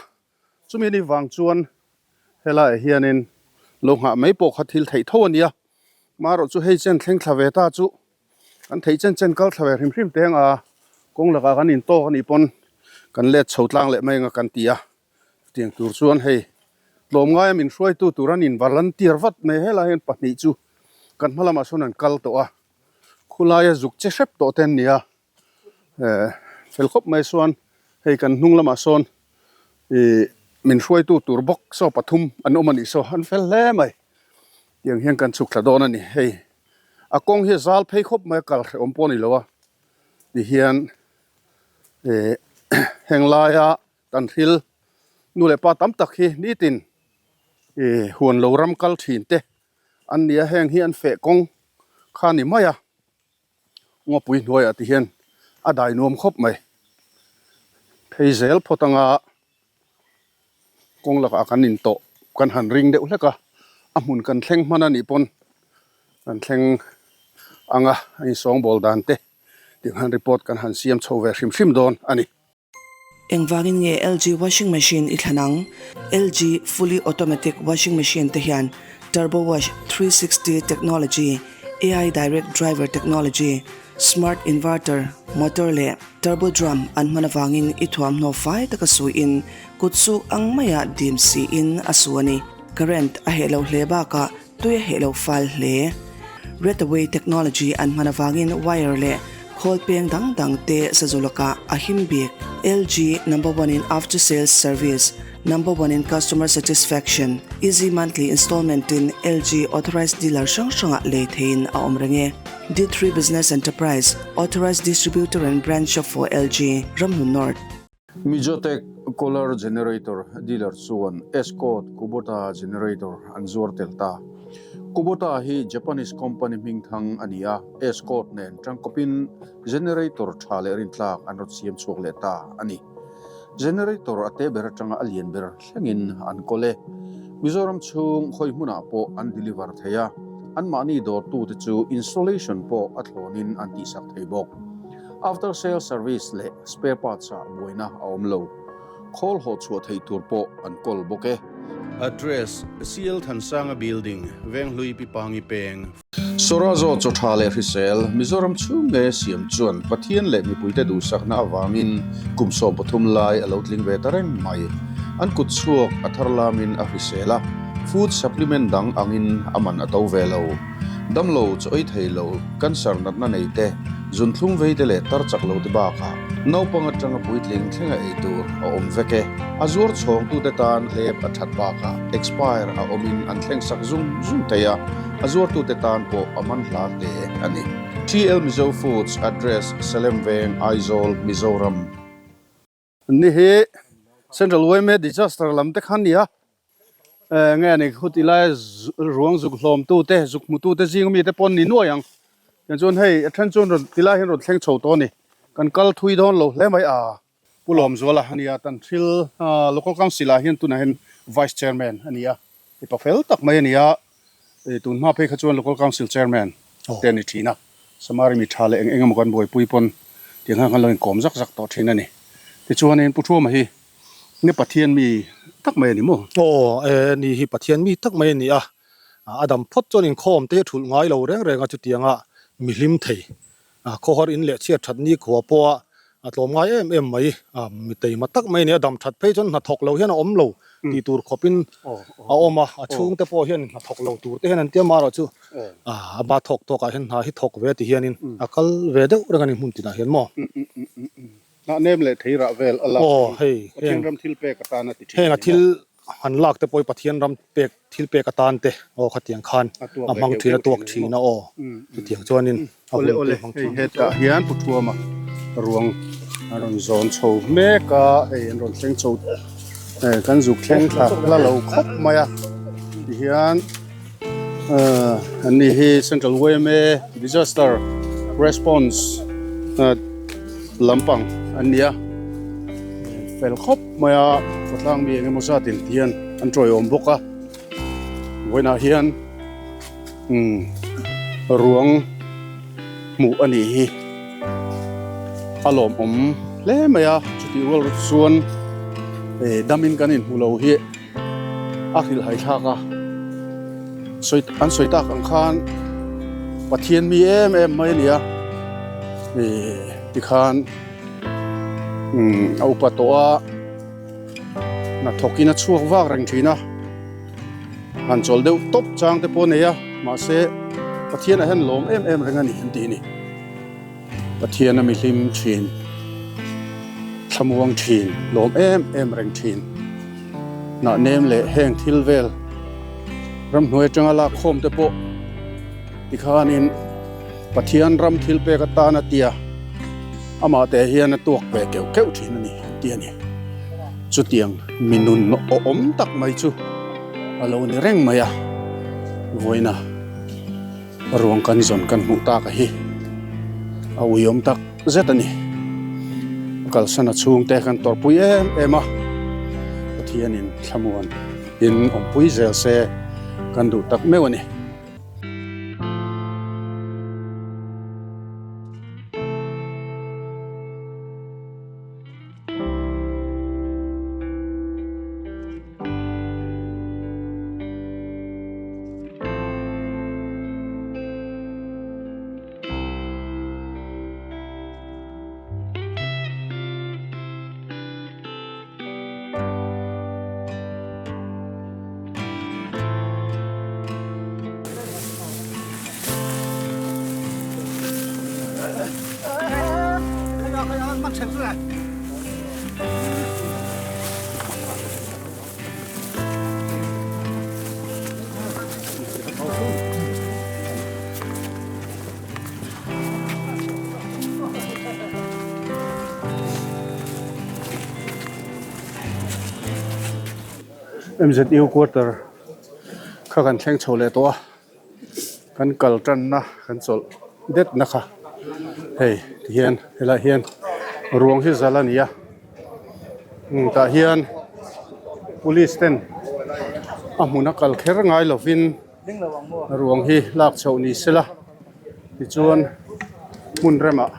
Chumi ni vang chuan helaiah hianin lo nghah mai pawh kha thil theih tho a nia. Marawh chu hei chen thleng thla ve ta chu kan theih chen chen kal thla ve hrim hrim teng a, kawng lakah kan intawk a nih pawn kan let chho tlang leh mai anga kan ti a. Chutiang tur chuan hei tlawmngaia min hruaitu tur an involunteer vat mai helaiah hian pahnih chu kan hma lamah sawn an kal tawh a, khulaia zuk che hrep tawh te an ni a. Eh fel khawp mai chuan hei kan hnung lamah sawn ih min hruaitu tur bawk saw pathum an awm a nih saw an fel hle mai tiang hian kan chhuk thla dawn a ni hei a kawng hi a zal phei khawp mai a kal hrehawm pawh a ni lo a ti hian eh heng laia kan thil nu leh pa tam tak hi nitin ih huan lo ram kal thin te an ni a heng hi an feh kawng kha a ni mai a. Ngawpui hnuaiah ti hian a dai nuam khawp mai. Phei zel phawt anga kawng lakah kan intawh kan han ring deuh hlek a, a hmun kan thleng hman a nih pawn kan thleng anga a insawngbawl dan te tih han report kan han siam chho ve hrim hrim dawn a ni. Engvangin nge LG washing machine i thlan ang? LG fully automatic washing machine te hian Turbo Wash 360 technology, AI Direct Driver Technology, Smart Inverter, Motor leh Turbo Drum an hman avangin i thuamhnaw fai taka suiin kut suk ang maia dim siin a su a ni. Current a heh lo hle bakah tui a heh lo fal hle. Redaway Technology an hman avangin wire leh khawl peng dang dang te sazu lakah a him bik. LG number one in after sales service, number one in customer satisfaction, easy monthly installment in LG authorized dealer hrang hrangah lei theihin a awm reng e. D3 Business Enterprise, authorized distributor and branch shop for LG, Ramhlun North. Mizotech Kohler Generator dealer chuan Escort Kubota Generator an zuar tel ta. Kubota hi Japanese company hmingthang a ni a, Escort nen tangkawpin generator tha leh rintlak an rawn siam chhuak leh ta a ni. Generator a te ber atanga a lian ber thlengin an kawl e. Mizoram chhung khawi hmunah pawh an deliver thei a, anmahni dawrtute chu installation pawh a thlawnin an tihsak thei bawk. After sale service leh spare parts ah buaina a awm lo. Khawl haw chhuah theih tur pawh an kawl bawk e. Address, CL Thansanga Building, Venghlui Pipangi Peng. Sorazo chaw tha leh hrisel, Mizoram chhung nge siam chuan Pathian leh mipuite duhsakna avangin kum 13 lai a lo tling ve ta reng mai. An kut chhuak a thar lamin a hrisel a, food supplement dang angin a man a to ve lo. Damlo chaw ei thei lo, cancer natna nei te, zunthlum vei te leh tar chak lo te bakah naupang atanga puitling thlenga ei tur a awm vek e. A zuar chhawngtute tan hlep a that bakah expire a awmin an thleng sak zung zung thei a, a zuartute tan pawh a man hla hle a ni. TL Mizo Foods Address, Salem Veng, Aizawl, Mizoram. Ni hi Central yma disaster lam te kha nia nge ni khuti lai ruang zuk hlawm tu te zuk hmu tu te zing ami te pawn ni nuai ang tiang chuan hei a then chuan rawn tilai hian rawn thleng chho tawh a ni kan kal thui dawn lo hle mai a Pu Lawmzuala a nia tan thil Local Council ah hian tunah hian Vice Chairman a ni a mipa fel tak mai a ni a tun hma phei kha chuan Local Council Chairman te a ni thin a Samari mi tha leh eng eng emaw kan buaipui pawn tiang khan kan lo inkawm zak zak tawh thin a ni. Tichuanin Pu Thuama hi ni Pathian mi tak mai a ni maw? Aw, e, ni hi Pathian mi tak mai a ni a. A dam phawt chuan inkhawm te hi a thulh ngai lo reng reng a chutianga mi hlim thei. Khawhar in leh chhiat that ni khua pawha a tlawm ngai em em mai. Mi teima tak mai a ni a, dam that phei chuan hnathawk lo hian a awm lo tih tur khawpin a awm a, a chhungte pawh hian hnathawk lo tur te hian an tia marawh chu a ba thawk tawkah hian hna hi thawk ve ti hianin a kal ve deuh reng a ni hmun tinah hian maw. Hnah nem leh thei rah vel a lak hi Pathian ram thil pek atan a ti thin a ni maw? Heng a thil han lak te pawh hi Pathian ram pek thil pek atan te aw khatiang khan a hmang thin a tuak thin a aw chutiang chuanin a hun te hmang thin. Hei hetah hian Pu Thuama ruang a rawn zawn chho mek a, hei an rawn thleng chho kan zuk thleng thla hla lo khawp mai a tihian an ni hi Central yma Disaster Response lampang an ni a fel khawp mai a khawtlang mi engemaw zatin hian an tawiawm bawk a vawiinah hian umm ruang hmuh a nih hi a lawmawm hle mai a chutih rual chuan eh damin kan inhmu lo hi a hrilhhai thlak a sawi an sawi tak ang khan Pathian mi em em mai a ni a eh tikhan umm a upa tawh a. Hnathawkin a chhuak vak reng thin a, han chawl deuh tawp chang te pawh a nei a, mahse Pathianah hian lawm em em reng a ni an tih ni. Pathian a mihlim thin, thlamuang thin, lawm em em reng thin. Hnah nem leh heng thil vel ramhnuai atanga lak khawm te pawh tikhanin Pathian ram thil pek atan a tia amah te hian a tuak ve keuh keuh thin a ni an ti a ni. Chutiang mi nun awm tak mai chu a lo ni reng mai a, vawiina ruang kan zawn kan hmuh tak a hi a uiawm tak zet a ni. A kalsan a chhungte kan tawrhpui em em a, Pathianin thlamuan in awmpui zel se kan duh tak meuh a ni. MZU quarter kha kan thleng chho leh tawh a kan kal tanna kan chawlh det na kha hei ti hian helaiah hian ruang hi zal a ni a tah hian police ten a hmun a kal kher ngai lovin ruang hi lak chhoh ni sela tichuan hmun remah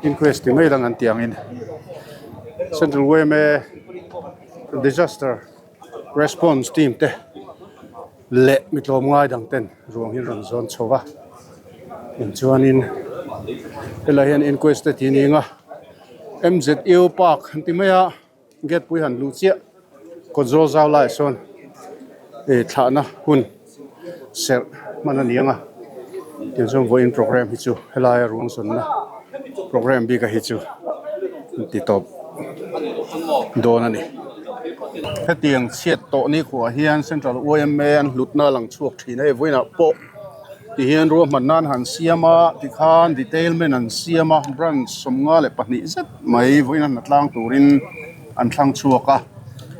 inquest ti mai lang an tih angin central yma disaster response team te leh mi tlawm ngai dang ten ruang hi an rawn zawn chho va tichuanin helaiah hian inquest te tih ni ang a M_Z_U park an ti mai a. Gate pui han luh chiah kawt zawl zau laiah sawn ih thlahna hun serh hman a ni ang a tiang chuan vawiin program hi chu helaia ruang zawnna program bik a hi chu an ti tawp dawn a ni. Hetiang chhiat tawh ni khuah hian Central yma an hlutna a lang chhuak thin a hei vawiinah pawh. Tihian ruahman nan han siam a, tikhan detailment an siam a, branch 52 zet mai vawiin a hna tlang turin an thlang chhuak a,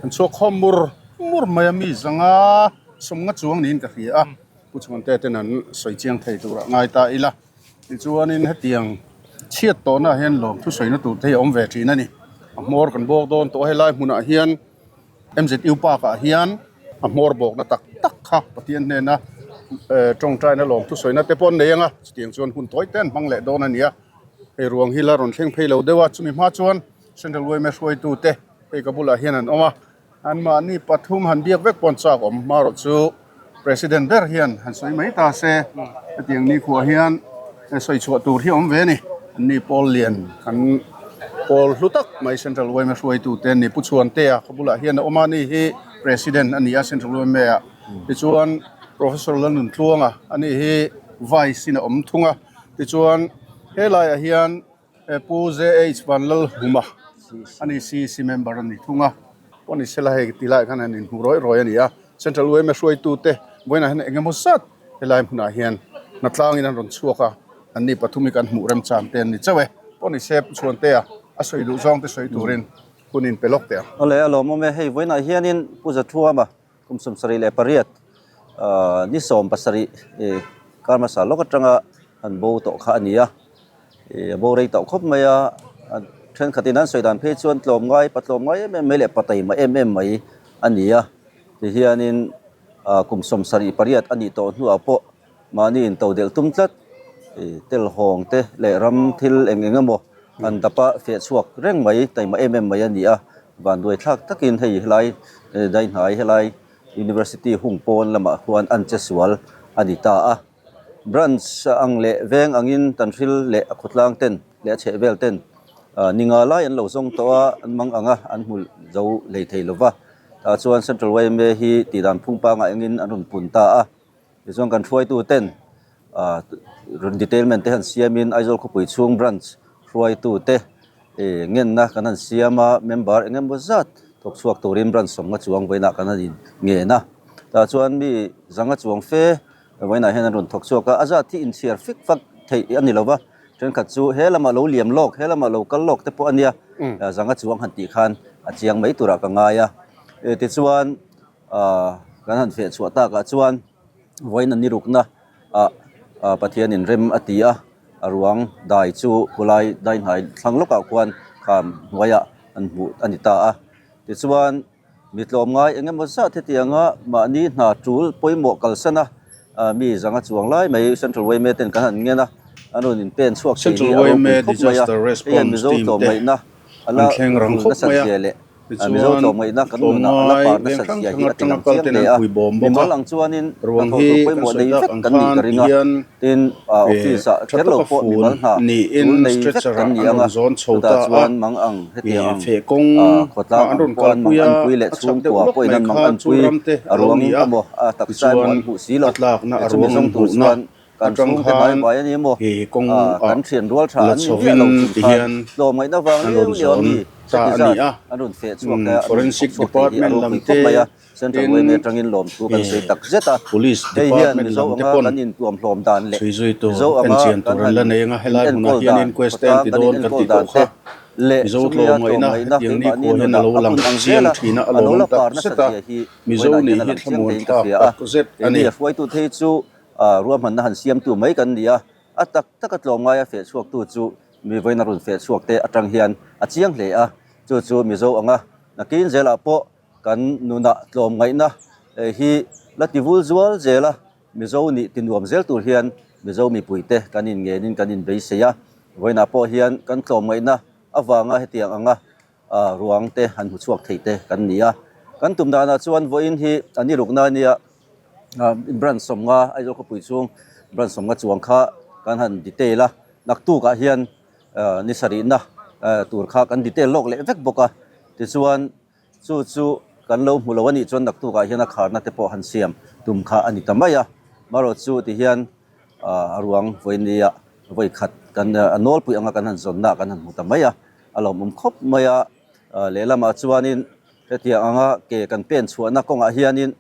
an chhuak khawm mur mur mai a, mi zanga 50 chuang niin ka hria a, Pu Chhuante ten an sawi chiang thei turah ngai ta ila, tichuanin hetiang chhiat tawhnaah hian lawm thusawina tur te hi a awm ve thin a ni, a hmawr kan bawk dawn tawh a helai hmunah hian. MZU Park ah hian a hmawr bawkna tak tak kha Pathian hnena tawngtaina lawm thusawina te pawh an nei ang a, chutiang chuan hun tawi te an hmang leh dawn a ni a, hei ruang hi la rawn thleng phei lo deuh a, chumi hma chuan Central yma hruaitu te hei ka bulah hian an awm a, anmahni pathum han biak vek pawh an chak awm hmarawh chu President ber hian han sawi mai ta se, hetiang nikhua hian sawi chhuah tur hi a awm ve a ni. Anni Paul Lian kan pawl hlu tak mai Central yma hruaitute an ni. Pu Chhuantea khaw bulah hian a awm a, ani hi President a ni a Central yma ah. Tichuan Professor Lalnuntluanga ani hi Vice in a awm thung a. Tichuan helaiah hian Pu JH Vanlalhuma a ni, CEC member a ni thung a, pawh ni sela hei ti laiah khan han inhmu rawih rawih a ni a, Central yma hruaitute vawiinah hian eng emaw zat helai hmunah hian hnatlangin an rawn chhuak a, an ni pathum hi kan hmuh remchang te an ni chauh e, pawh ni se Pu Chhuantea a sawi duh zawng te sawi turin hun in pe lawk teh ang. Awle a lawmawm e, hei vawiinah hianin Pu Zathuama Kum 78 ni 17 kar hmasa lawk atanga an bo tawh kha a ni a, a bo rei tawh khawp mai a, thenkhatin an sawi dan phei chuan tlawm ngai pa tlawm ngai em em mai leh pa taima em em mai a ni a, tihianin kum 78 a nih tawh hnuah pawh mahni in to delh tum tlat telhawng te leh ram thil eng eng emaw an dap a feh chhuak reng mai taima em em mai a ni a. Vanduai thlak takin hei helai Daihnai helai University hung pawn lamah khuan an che sual a ni ta a. Branch ang leh veng angin Tanhril leh a khawtlang ten leh a chhehvel ten ni nga lai an lo zawng tawh a, an mang ang a, an hmu zo hlei thei lo va. Tah chuan Central yma hi tihdan phung pangai angin an rawn pun ta a. Tichuan kan hruaitu ten rawn detailment te han siamin Aizawl khawpui chhung branch hruaitu te ngenna kan han siam a, member eng emaw zat thawk chhuak turin branch 50 chuang vawiinah kan han in ngen a. Tah chuan mi 500 chuang fe vawiinah hian an rawn thawk chhuak a, a zat hi inchhiar fik fak theih a ni lo va, thenkhat chu he lamah lo liam lawk, he lamah lo kal lawk te pawh a nia, 500 chuang han tih khan a chiang mai turah ka ngai a. Tichuan. Ahh kan han feh chhuah takah chuan vawiin a ni rukna ah ah Pathianin rem a ti a, a ruang dai chu khulai dai hnai thlang lawkah khuan kham hnuaiah an hmuh a ni ta a. Tichuan mi tlawm ngai eng emaw zat hetianga mahni hna tul pawimawh kalsan a ah mi 500 chuang lai mai Central yma ten kan han ngen a, an rawn inpen chhuak thei hi Central a ropui yma khawp mai a, Disaster hei hian Response Mizo Team tlawm te ngaihna a an la thleng rang rul khawp nasat mai a zia leh Mizo tichuan tlawmngaihna kan tlawm nunah a la ngai par veng nasat hrang zia hrang hi a atanga tilang kal chiang ten hle an a. pui bawm bawk Mimal a ang chuanin ruang hnathawh hi tur kan pawimawh sawi nei tak vek ang kan nih khan ka ring a, tihian tin office ah tha kher lo taka pawh fun mimal hna niin tul nei vek stretcher kan ah ni an ang a, rawn zawn chho chutah ta a chuan mang ang hetiang ang feh kawng khawtlang ah an ang rawn pawh an mang kalpui a anpui leh a chak deuh chhungkua lawk pawhin mai an mang kha chu anpui ram te a a lo ruang ni a emaw a taksa emaw tichuan an hmuh si lo a tlakna a chumi ruang an zawng tur hmuhna chuan. Kan atang chhungte hnai khan vai a ni maw? i kawng Ah, ah kan thian rual tha la an ni miah chhovin lo thin ti khan hian tlawmngaihna vang an liau rawn liau a zawn mi ta heti a zat ni a. an rawn feh chhuak te a, an rawn Forensic thawk chhuak thei hi a department lam ropui khawp te mai a. Central tin yma atangin lawmthu kan sawi tak zet a. Police Hei hian department Mizo lam te anga pawn kan intuam hlawm dan leh chhui zui tur Mizo en anga chian kan tur an han la nei anga helai hmunah inenkawl hian dan, inquest te an khawtlang ti kan dawn kan inenkawl tih dan tawh te kha. leh Mizo chumia tlawmngaihna tlawmngaihna hetiang ni keimahni khuah hian a nunah lo a lang hun ang chiang zela thin a, a a lo lawmawm la tak par nasat zet a, zia hi Mizo vawiinah nih hian a hi lang chiang thlamuan theiin ka thlak hria a. tak zet a Keini ni. a hruaitu thei chu ruahmanna han siamtu mai kan ni a, a tak taka tlawmngaia feh chhuaktu chu mi vawiin a rawn feh chhuak te atang hian a chiang hle a, chu chu Mizo anga nakin zelah pawh kan nunah tlawmngaihna hi la ti vul zual zel a, Mizo nih ti nuam zel tur hian Mizo mipuite kan inngenin kan inbeisei a, vawiinah pawh hian kan tlawmngaihna avanga hetiang anga ruang te han hmu chhuak thei te kan ni a. Kan tum danah chuan vawiin hi a ni rukna ania branch sawmnga Aizawl khawpui chhung branch sawmnga chuang kha kan han detail a, naktukah hian ni sarihna tur kha kan detail lawk leh vek bawk a, tichuan Chu chu kan lo hmu lo a nih chuan naktukah hian a kharna te pawh han siam tum kha a ni ta mai a. Marawh chu ti hian a ruang vawinia vawi khat kan a nawlpui anga kan han zawnna kan han hmu ta mai a, a lawmawm khawp mai a. Lehlamah chuanin hetiang anga ke kan pen chhuahna kawngah hianin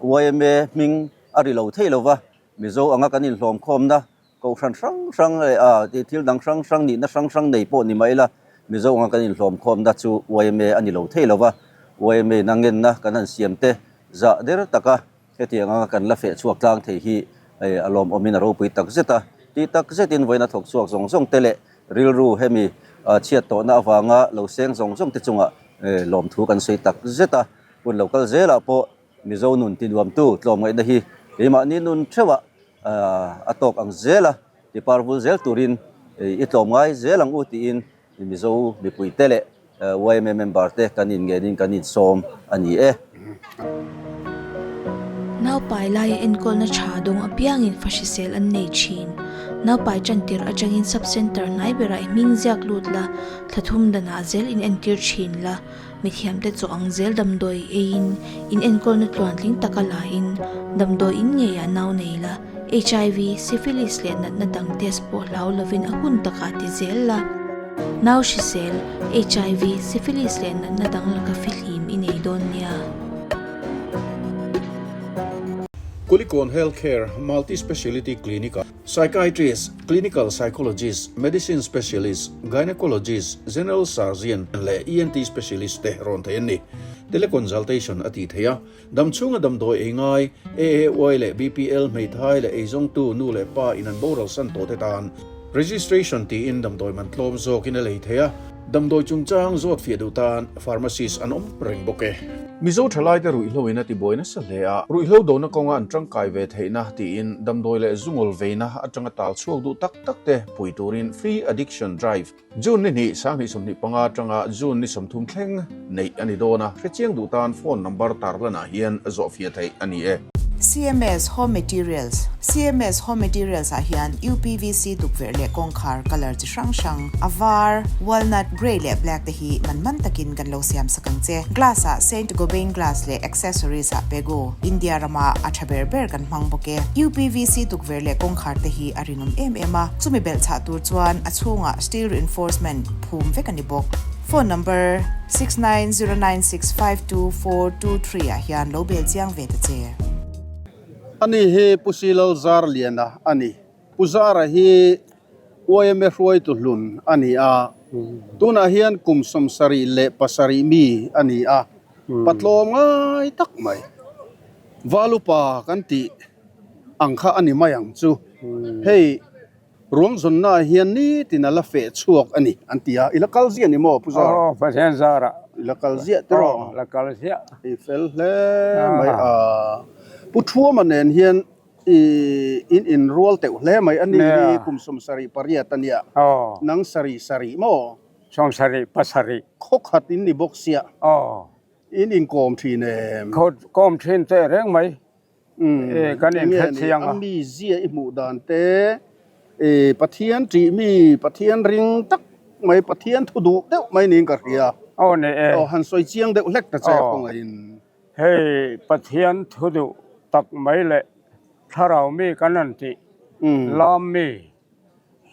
yma hming a ri lo thei lo va, Mizo anga kan inhlawm khawmna Kohhran hrang hrang leh a thil dang hrang hrang nihna hrang hrang nei pawh ni mai la, Mizo anga kan inhlawm khawmna chu yma a ni lo thei lo va, yma in a ngenna kan han siam te zah der taka hetiang anga kan la feh chhuak tlang thei hi a lawmawmin a ropui tak zet a. Tih tak zetin vawiin a thawk chhuak zawng zawng te leh rilru hemi chhiat tawhna avanga lo seng zawng zawng te chungah lawmthu kan sawi tak zet a. Hun lo kal zelah pawh Mizo nun tinuamtu tlawmngaihna hi keimahni nun theuhah a tawk ang zel a, ti parvul zel turin i tlawmngai zel ang u tiin Mizo mipuite leh yma member te kan inngenin kan insawm a ni e. Naupai laia enkawlna tha dawng apiangin fa hrisel an nei thin. Naupai tantir atangin sub-centre hnai berah i hming ziak lut la, thla thum danah zel inentir thin la. Mithiamte chaw ang zel damdawi eiin in enkawlna tluantling taka lain damdawi in ngeiah nau nei la, HIV, syphilis leh natna dang test pawh hlau lovin a hun takah ti zel la. Nau hrisel, HIV, syphilis leh natna dang laka fihlim i nei dawn nia. Kulikawn Healthcare Multi-Speciality Clinic-ah Psychiatrist, Clinical Psychologist, Medicine Specialist, Gynecologist, General Surgeon leh ENT Specialist te rawn theih an ni. Teleconsultation a tih theih a, dam chhunga damdawi ei ngai, AAY leh BPL hmeithai leh eizawngtu nu leh pa in an boral san tawh te tan Registration tiin damdawi man tlawm zawkin a lei theih a, damdawi chungchang zawt fiah duh tan Pharmacist an awm reng bawk e. Mizo thalaite ruihhlo in a tibuai nasa hle a, ruihhlo dona kawnga an tangkai ve theihna tiin damdawi leh zungawl veina atanga tal chhuak duh tak tak te pui turin Free Addiction Drive June ni hnih 2025 atanga June ni 30 thleng neih a ni dawn a, hrechiang duh tan phone number tarlanah hian zawhfiah theih a ni e. CMS Home Materials, CMS Home Materials ah hian UPVC tukverh leh kawngkhar colour chi hrang hrang, a var, walnut, grey leh black te hi man man takin kan lo siam sak ang che. Glass ah Saint Gobain glass leh accessories ah Pegu, India rama a tha ber ber kan hmang bawk e. UPVC tukverh leh kawngkhar te hi a rinawm em em a, chumi belh chhah tur chuan a chhungah steel reinforcement phum vek a ni bawk. Phone number, 6909652423 ah hian lo bel chiang ve ta che. Ani hi Pu Silal Zarliana a ni. Pu Zara hi yma hruaitu hlun a ni a, tunah hian kum 77 mi a ni a, patlawm ngai tak mai. Valupa kan tih ang kha a ni mai ang chu. Hei. Ruang zawnna ah hian nitin a la feh chhuak a ni an ti a, i la kal ziah ni maw Pu Zar? Aw, Pathian Zarah. I la kal ziah tiraw? Aw, la kal ziah. I fel hle mai a. Pu Thuama nen hian i in inrual teuh hle mai a ni hi kum 78 a nia. Aw. Nang sarih sarih maw? 77. Khaw khat in ni bawk sia. Aw. In inkawm thin em? Khaw kawm thin teh reng mai. Kan inhre chiang a. A mi zia i hmuh dan te, Pathian ṭih mi, Pathian ring tak mai, Pathian thu duh deuh mai niin ka hria. Aw ni e. Aw han sawi chiang deuh hlek ta che kawngaihin. Hei Pathian thu duh tak mai leh thlarau mi kan han tih. Lam mi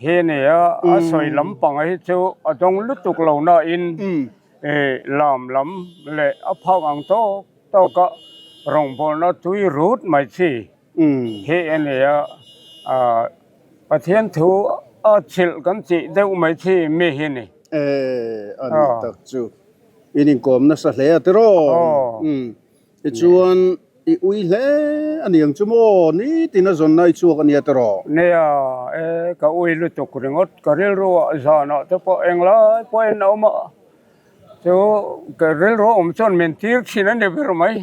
hi a ni a, a sawi lampang hi chu a dawng lutuk lo nain lam lam leh a phak ang tawk tawka rawngbawlna tui rut mai chi hi a ni a, Pathian thu a chhilh kan tih deuh mai chi mi hi a ni. E, a ni tak chu. In inkawm nasa hle a tiraw? Tichuan, i ui hle a ni ang chu maw? Nitin a zawn nai chhuak a nia tiraw? Nia, e, ka ui lutuk ringawt. Ka rilruah zanah te pawh englai pawhin a awm a, chu ka rilru awm chuan min tir thin a ni ber mai.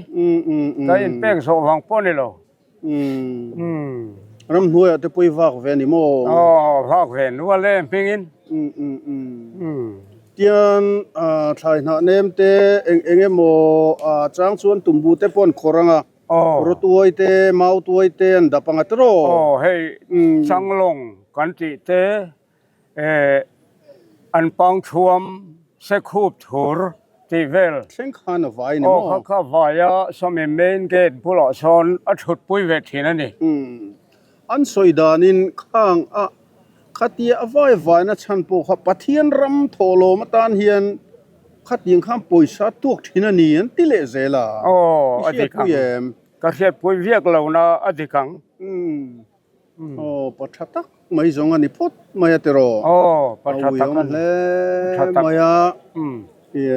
Ka inpek zawh vang pawh a ni lo. Ramhnuaiah te pawh i vak ve a ni maw? Aw, vak ve nual e hmingin. Tian thlai hnah nem te eng eng emaw chang chuan tumbu te pawh an khawrh ang a, rawtuai te, mautuai te an dap ang a tiraw? Aw, hei Changlawng kan tih te An pang thuam sekhup thur tih vel. Thleng khan a vai ni maw? Aw kha kha vai a, sawmi main gate bulah sawn a thut pui ve thin a ni. An sawi danin khang a khatia a vai vaina chhan pawh kha Pathian ram thawhlawm atan hian khatiang khan pawisa tuak thin a ni an ti leh zel a. Aw a dik ang. Em? Ka hriatpui viak lo na a dik ang. Aw pa tha tak mai zawng a ni phawt mai a tiraw? Aw pa tha tak a ni. Hle mai a,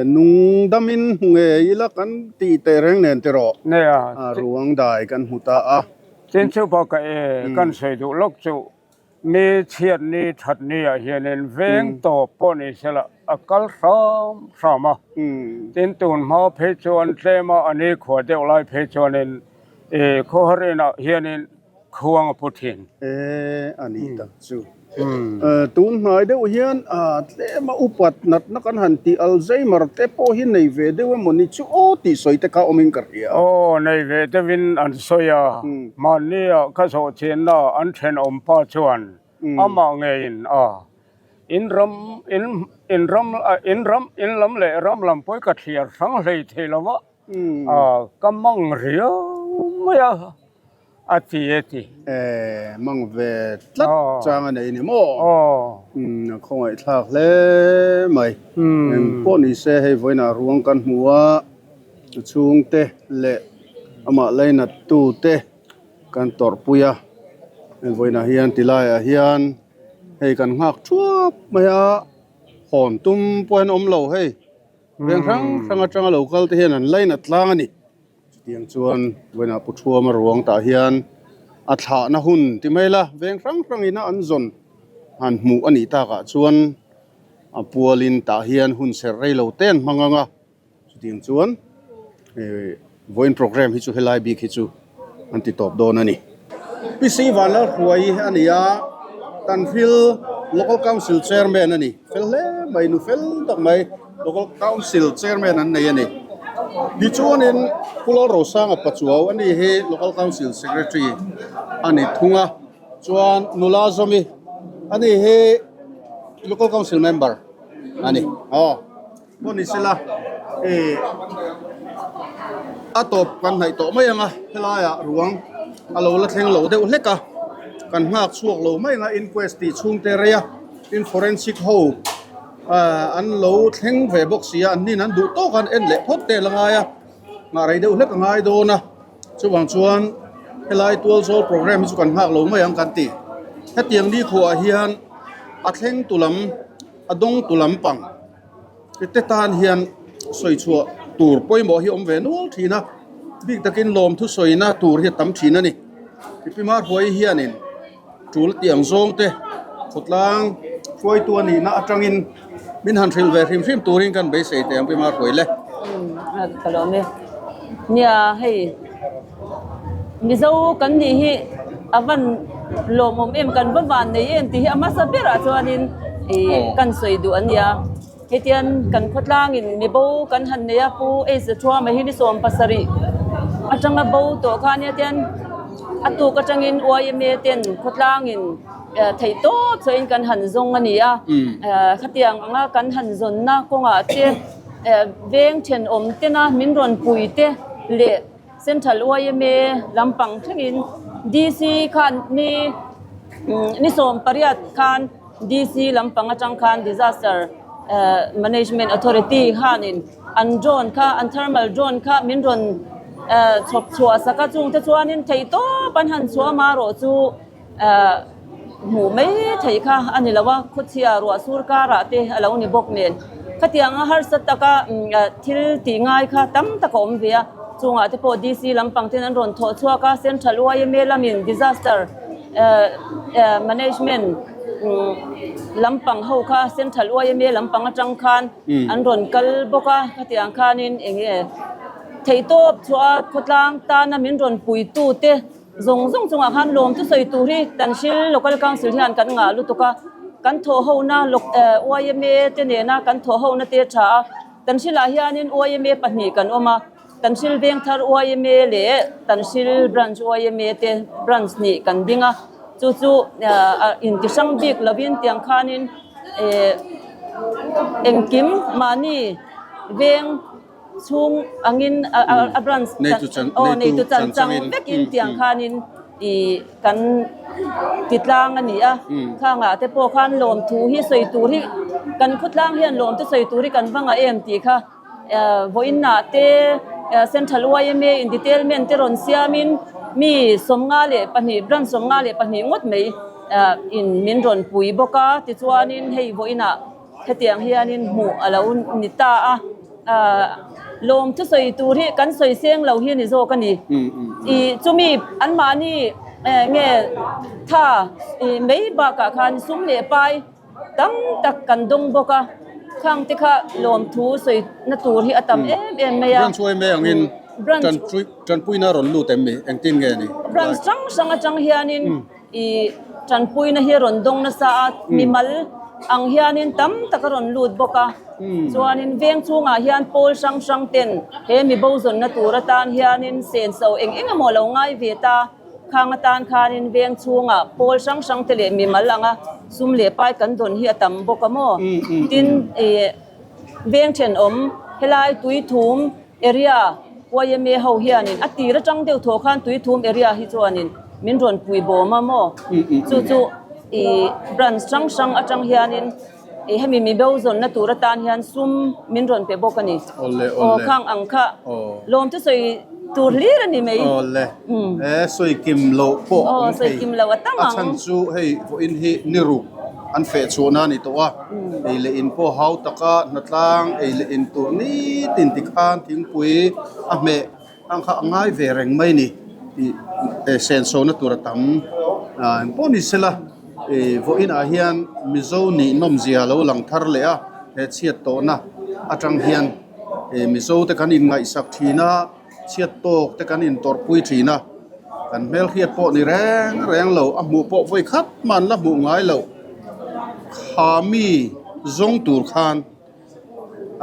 nung damin hmu ngei ila kan tih teh reng nen tiraw? Nia. A ruang dai kan hmu ta a. Tin chu pawh ka e kan sawi duh lawk chu mi chhiat ni that ni ah hianin veng tawp pawh ni sela a kal hram hram a. Tin tun hma phei chuan tlem a a nikhua deuh lai phei chuanin khawhar inah hianin Khuang a pu thin. E, a nih tak chu. Tun hnai deuh hian tlem a upat natna kan han tih Alzheimer te pawh hi nei ve deuh emaw ni chu aw tih sawi te kha awmin ka hria. Aw, nei ve deuhin an sawi a, mahnia ka zawh chenna an thenawm pa chuan amah ngeiin a in ram in in ram in ram in lam leh ram lam pawh ka thliar hrang hlei thei lo va, ka mang riau mai a. A ti e ti. E, mang ve tlat chang a nei ni maw? Aw. A khawngaih thlak hle mai. Eng pawh ni se hei vawiinah ruang kan hmu a, a chhungte leh amah lainat tu te kan tawrhpui a. Heng vawiinah hian tilaiah hian hei kan nghak thuap mai a, hawn tum pawh hian awm lo hei. Veng hrang hrang atanga lo kal te hian an lainat tlang a ni. Chutiang chuan vawiinah Pu Thuama ruang tah hian a thlahna hun ti mai la, veng hrang hrangin a an zawn han hmuh a nih takah chuan a pualin tah hian hun serh rei lo te an hmang ang a, chutiang chuan vawiin program hi chu helai bik hi chu an ti tawp dawn a ni. PC Vanlalhruai a ni a, Tanhril Local Council Chairman a ni. Fel hle mai, nu fel tak mai Local Council Chairman an nei a ni. Tichuanin Pu Lalrosanga Pachuau a ni hi Local Council Secretary a ni thung a, chuan nula Zawmi a ni hi Local Council Member a ni. Aw. Pawh ni sela ih a tawp kan hnaih tawh mai ang a helaiah ruang a lo la thleng lo deuh hlek a kan nghak chhuak lo mai ang a inquest tih chhungte rei a tin forensic ho ah an lo thleng ve bawk si a an nin an duh tawk a an en leh phawt te la ngai a nghah rei deuh hlek a ngai dawn a chuvang chuan helai tual zawl program hi chu kan nghak lo mai ang kan ti hetiang ni khuah hian a thleng tu lam a dawng tu lampang. Te tan hian sawi chhuah tur pawimawh hi awm ve nual thin a, bik takin lawmthu sawina tur hi a tam thin a ni. Pipi Marhuai hianin tul tih ang zawng te khawtlang hruaitu a nihna atangin min han hrilh ve hrim hrim turin kan beisei teh ang Pi Marhuai le. Ka lawm e. Nia hei Mizo kan nih hi a van lawmawm em kan va van nei em tih hi a hmasa berah chuanin ih kan sawi duh an nia. Hetian kan khawtlangin mi bo kan han nei a Pu Ace Thuama hi ni 70 atanga bo tawh kha ania tian a tuk atangin YMA ten khawtlangin theih tawp chawhin kan han zawng a ni a. Khatiang anga kan han zawnna kawngah te veng thenawm tena min rawn pui te leh Central yma lampang thlengin DC khan ni. Ni 18 khan DC lampang atang khan Disaster Management Authority khanin an drone kha an thermal drone kha min rawn chhawp chhuah sak a, chungte chuanin theihtawp an han chhuah amarawh chu hmuh mai theih kha a ni lo a, khawchhia ruah sur karah te a lo ni bawk nen. Khatianga harsa taka thil tih ngai kha tam tak a awm ve a, chungah te pawh DC lampang ten an rawn thawh chhuak a, Central YMA lamin Disaster Management lampang ho kha Central YMA lampang atang khan an rawn kal bawk a, khatiang khanin eng nge theihtawp chhuah a khawtlang tana min rawn puitu te Zawng zawng chungah khan lawm chu sawi tur hi Tanhril Local Council hian kan ngah lutuk a, kan thawhhona YMA te nena kan thawhhona te a tha a, Tanhrilah hianin YMA pahnih kan awm a, Tanhril Vengthar YMA leh Tanhril Branch YMA te branch hnih kan ding a, chu chu inti hrang bik lovin tiang khanin engkim mahni veng chhung angin a branch aw neitu chan chang vekin tiang khanin ih kan ti tlang a ni a khangah te pawh khan lawmthu hi sawi tur hi kan khawtlang hian lawmte sawi tur hi kan va ngah em tih kha vawiinah te central yma in detailment te rawn siamin mi 52 branch 52 ngawt mai in min rawn pui bawk a tichuanin hei vawiinah. Hetiang hianin hmuh a lo ni ta a, lawm thusawi tur hi kan sawi seng lo hi a ni zawk a ni. I chumi anmahni nge tha mai bakah khan sum leh pai tam tak kan dawng bawk a, khang te kha lawmthu sawi na tur hi a tam em em mai a. Branch yma angin tanpuina rawn lut em ni? Engtin nge ni? Branch hrang hrang atang hianin I tanpuina hi a rawn dawng nasa a, mimal ang hianin tam tak a rawn lut bawk a. Chuanin veng chhungah hian pawl hrang hrang ten he mi bo zawnna tur atan hianin senso eng eng emaw lo ngai ve ta. Khang atan khanin veng chhungah pawl hrang hrang te leh mimal anga sum leh pai kan dawn hi a tam bawk a maw? Tin, veng thenawm helai tuithum Area yma ho hianin a tir atang deuh thaw khan Tuithum area hi chuanin min rawn pui bawm a maw? Chu chu i branch hrang hrang atang hianin i hemi mi bo zawnna tur atan hian sum min rawn pe bawk a ni. Aw khang ang kha lawm chu sawi tur hlir a ni mai. Awle he sawi kim loh pawh a awm thei. Sawi kim loh a tam ang. A chhan chu hei vawiin hi ni ruk an feh chhuahna a ni tawh a, ei leh in pawh hau taka hnatlang ei leh in tur nitin tikhan thingpui a hmeh ang kha a ngai ve reng mai ni tih senso na tur a tam engpawh ni sela vawiinah hian Mizo nih nawmzia lo lang thar leh a, he chhiat tawhna atang hian Mizo te kan inngaihsak thin a. Chhiat tawk te kan intawrhpui thin a, kan hmelhriat pawh ni reng reng lo, a hmuh pawh vawi khat mah an la hmuh ngai loh. Kha mi zawng tur khan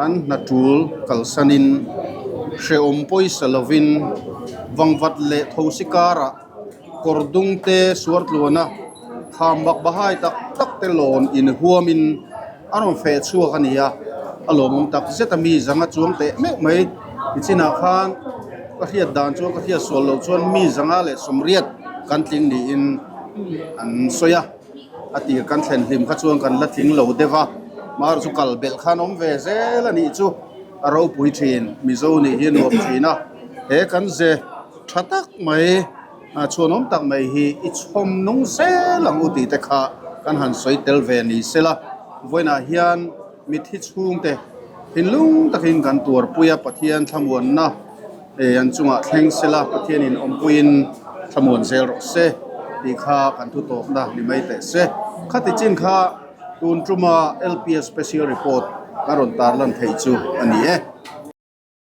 an hna tul kalsanin hrehawm pawisa lovin vangvat leh thosi karah kawr dung te suar tluana kham bak bahai tak tak te lawn inhuamin A rawn feh chhuak a ni a, a lawmawm tak zet a mi zanga chuang teh meuh mai. Nichinah khan ka hriat dan chuan ka hriat sual loh chuan mi zanga leh 80 kan tling niin an sawi a, a tir kan thlen hlim kha chuan kan la tling lo deuh a, mahar chu kal belh khan awm ve zel a nih chu a ropui thin, Mizo nih hi a nuam thin a, he kan ze tha tak mai. A chhuanawm tak mai hi i chhawm nung zel ang u tih te kha kan han sawi tel ve ni sela, vawiinah hian mithi chhungte thinlung takin kan tuarpui a, Pathian thlamuanna an chungah thleng sela, Pathianin awmpuiin thlamuan zel rawh se tih kha kan thutawpna ni mai teh se. Khati chin kha tun tuma LPS Special Report kan rawn tarlan theih chu a ni e.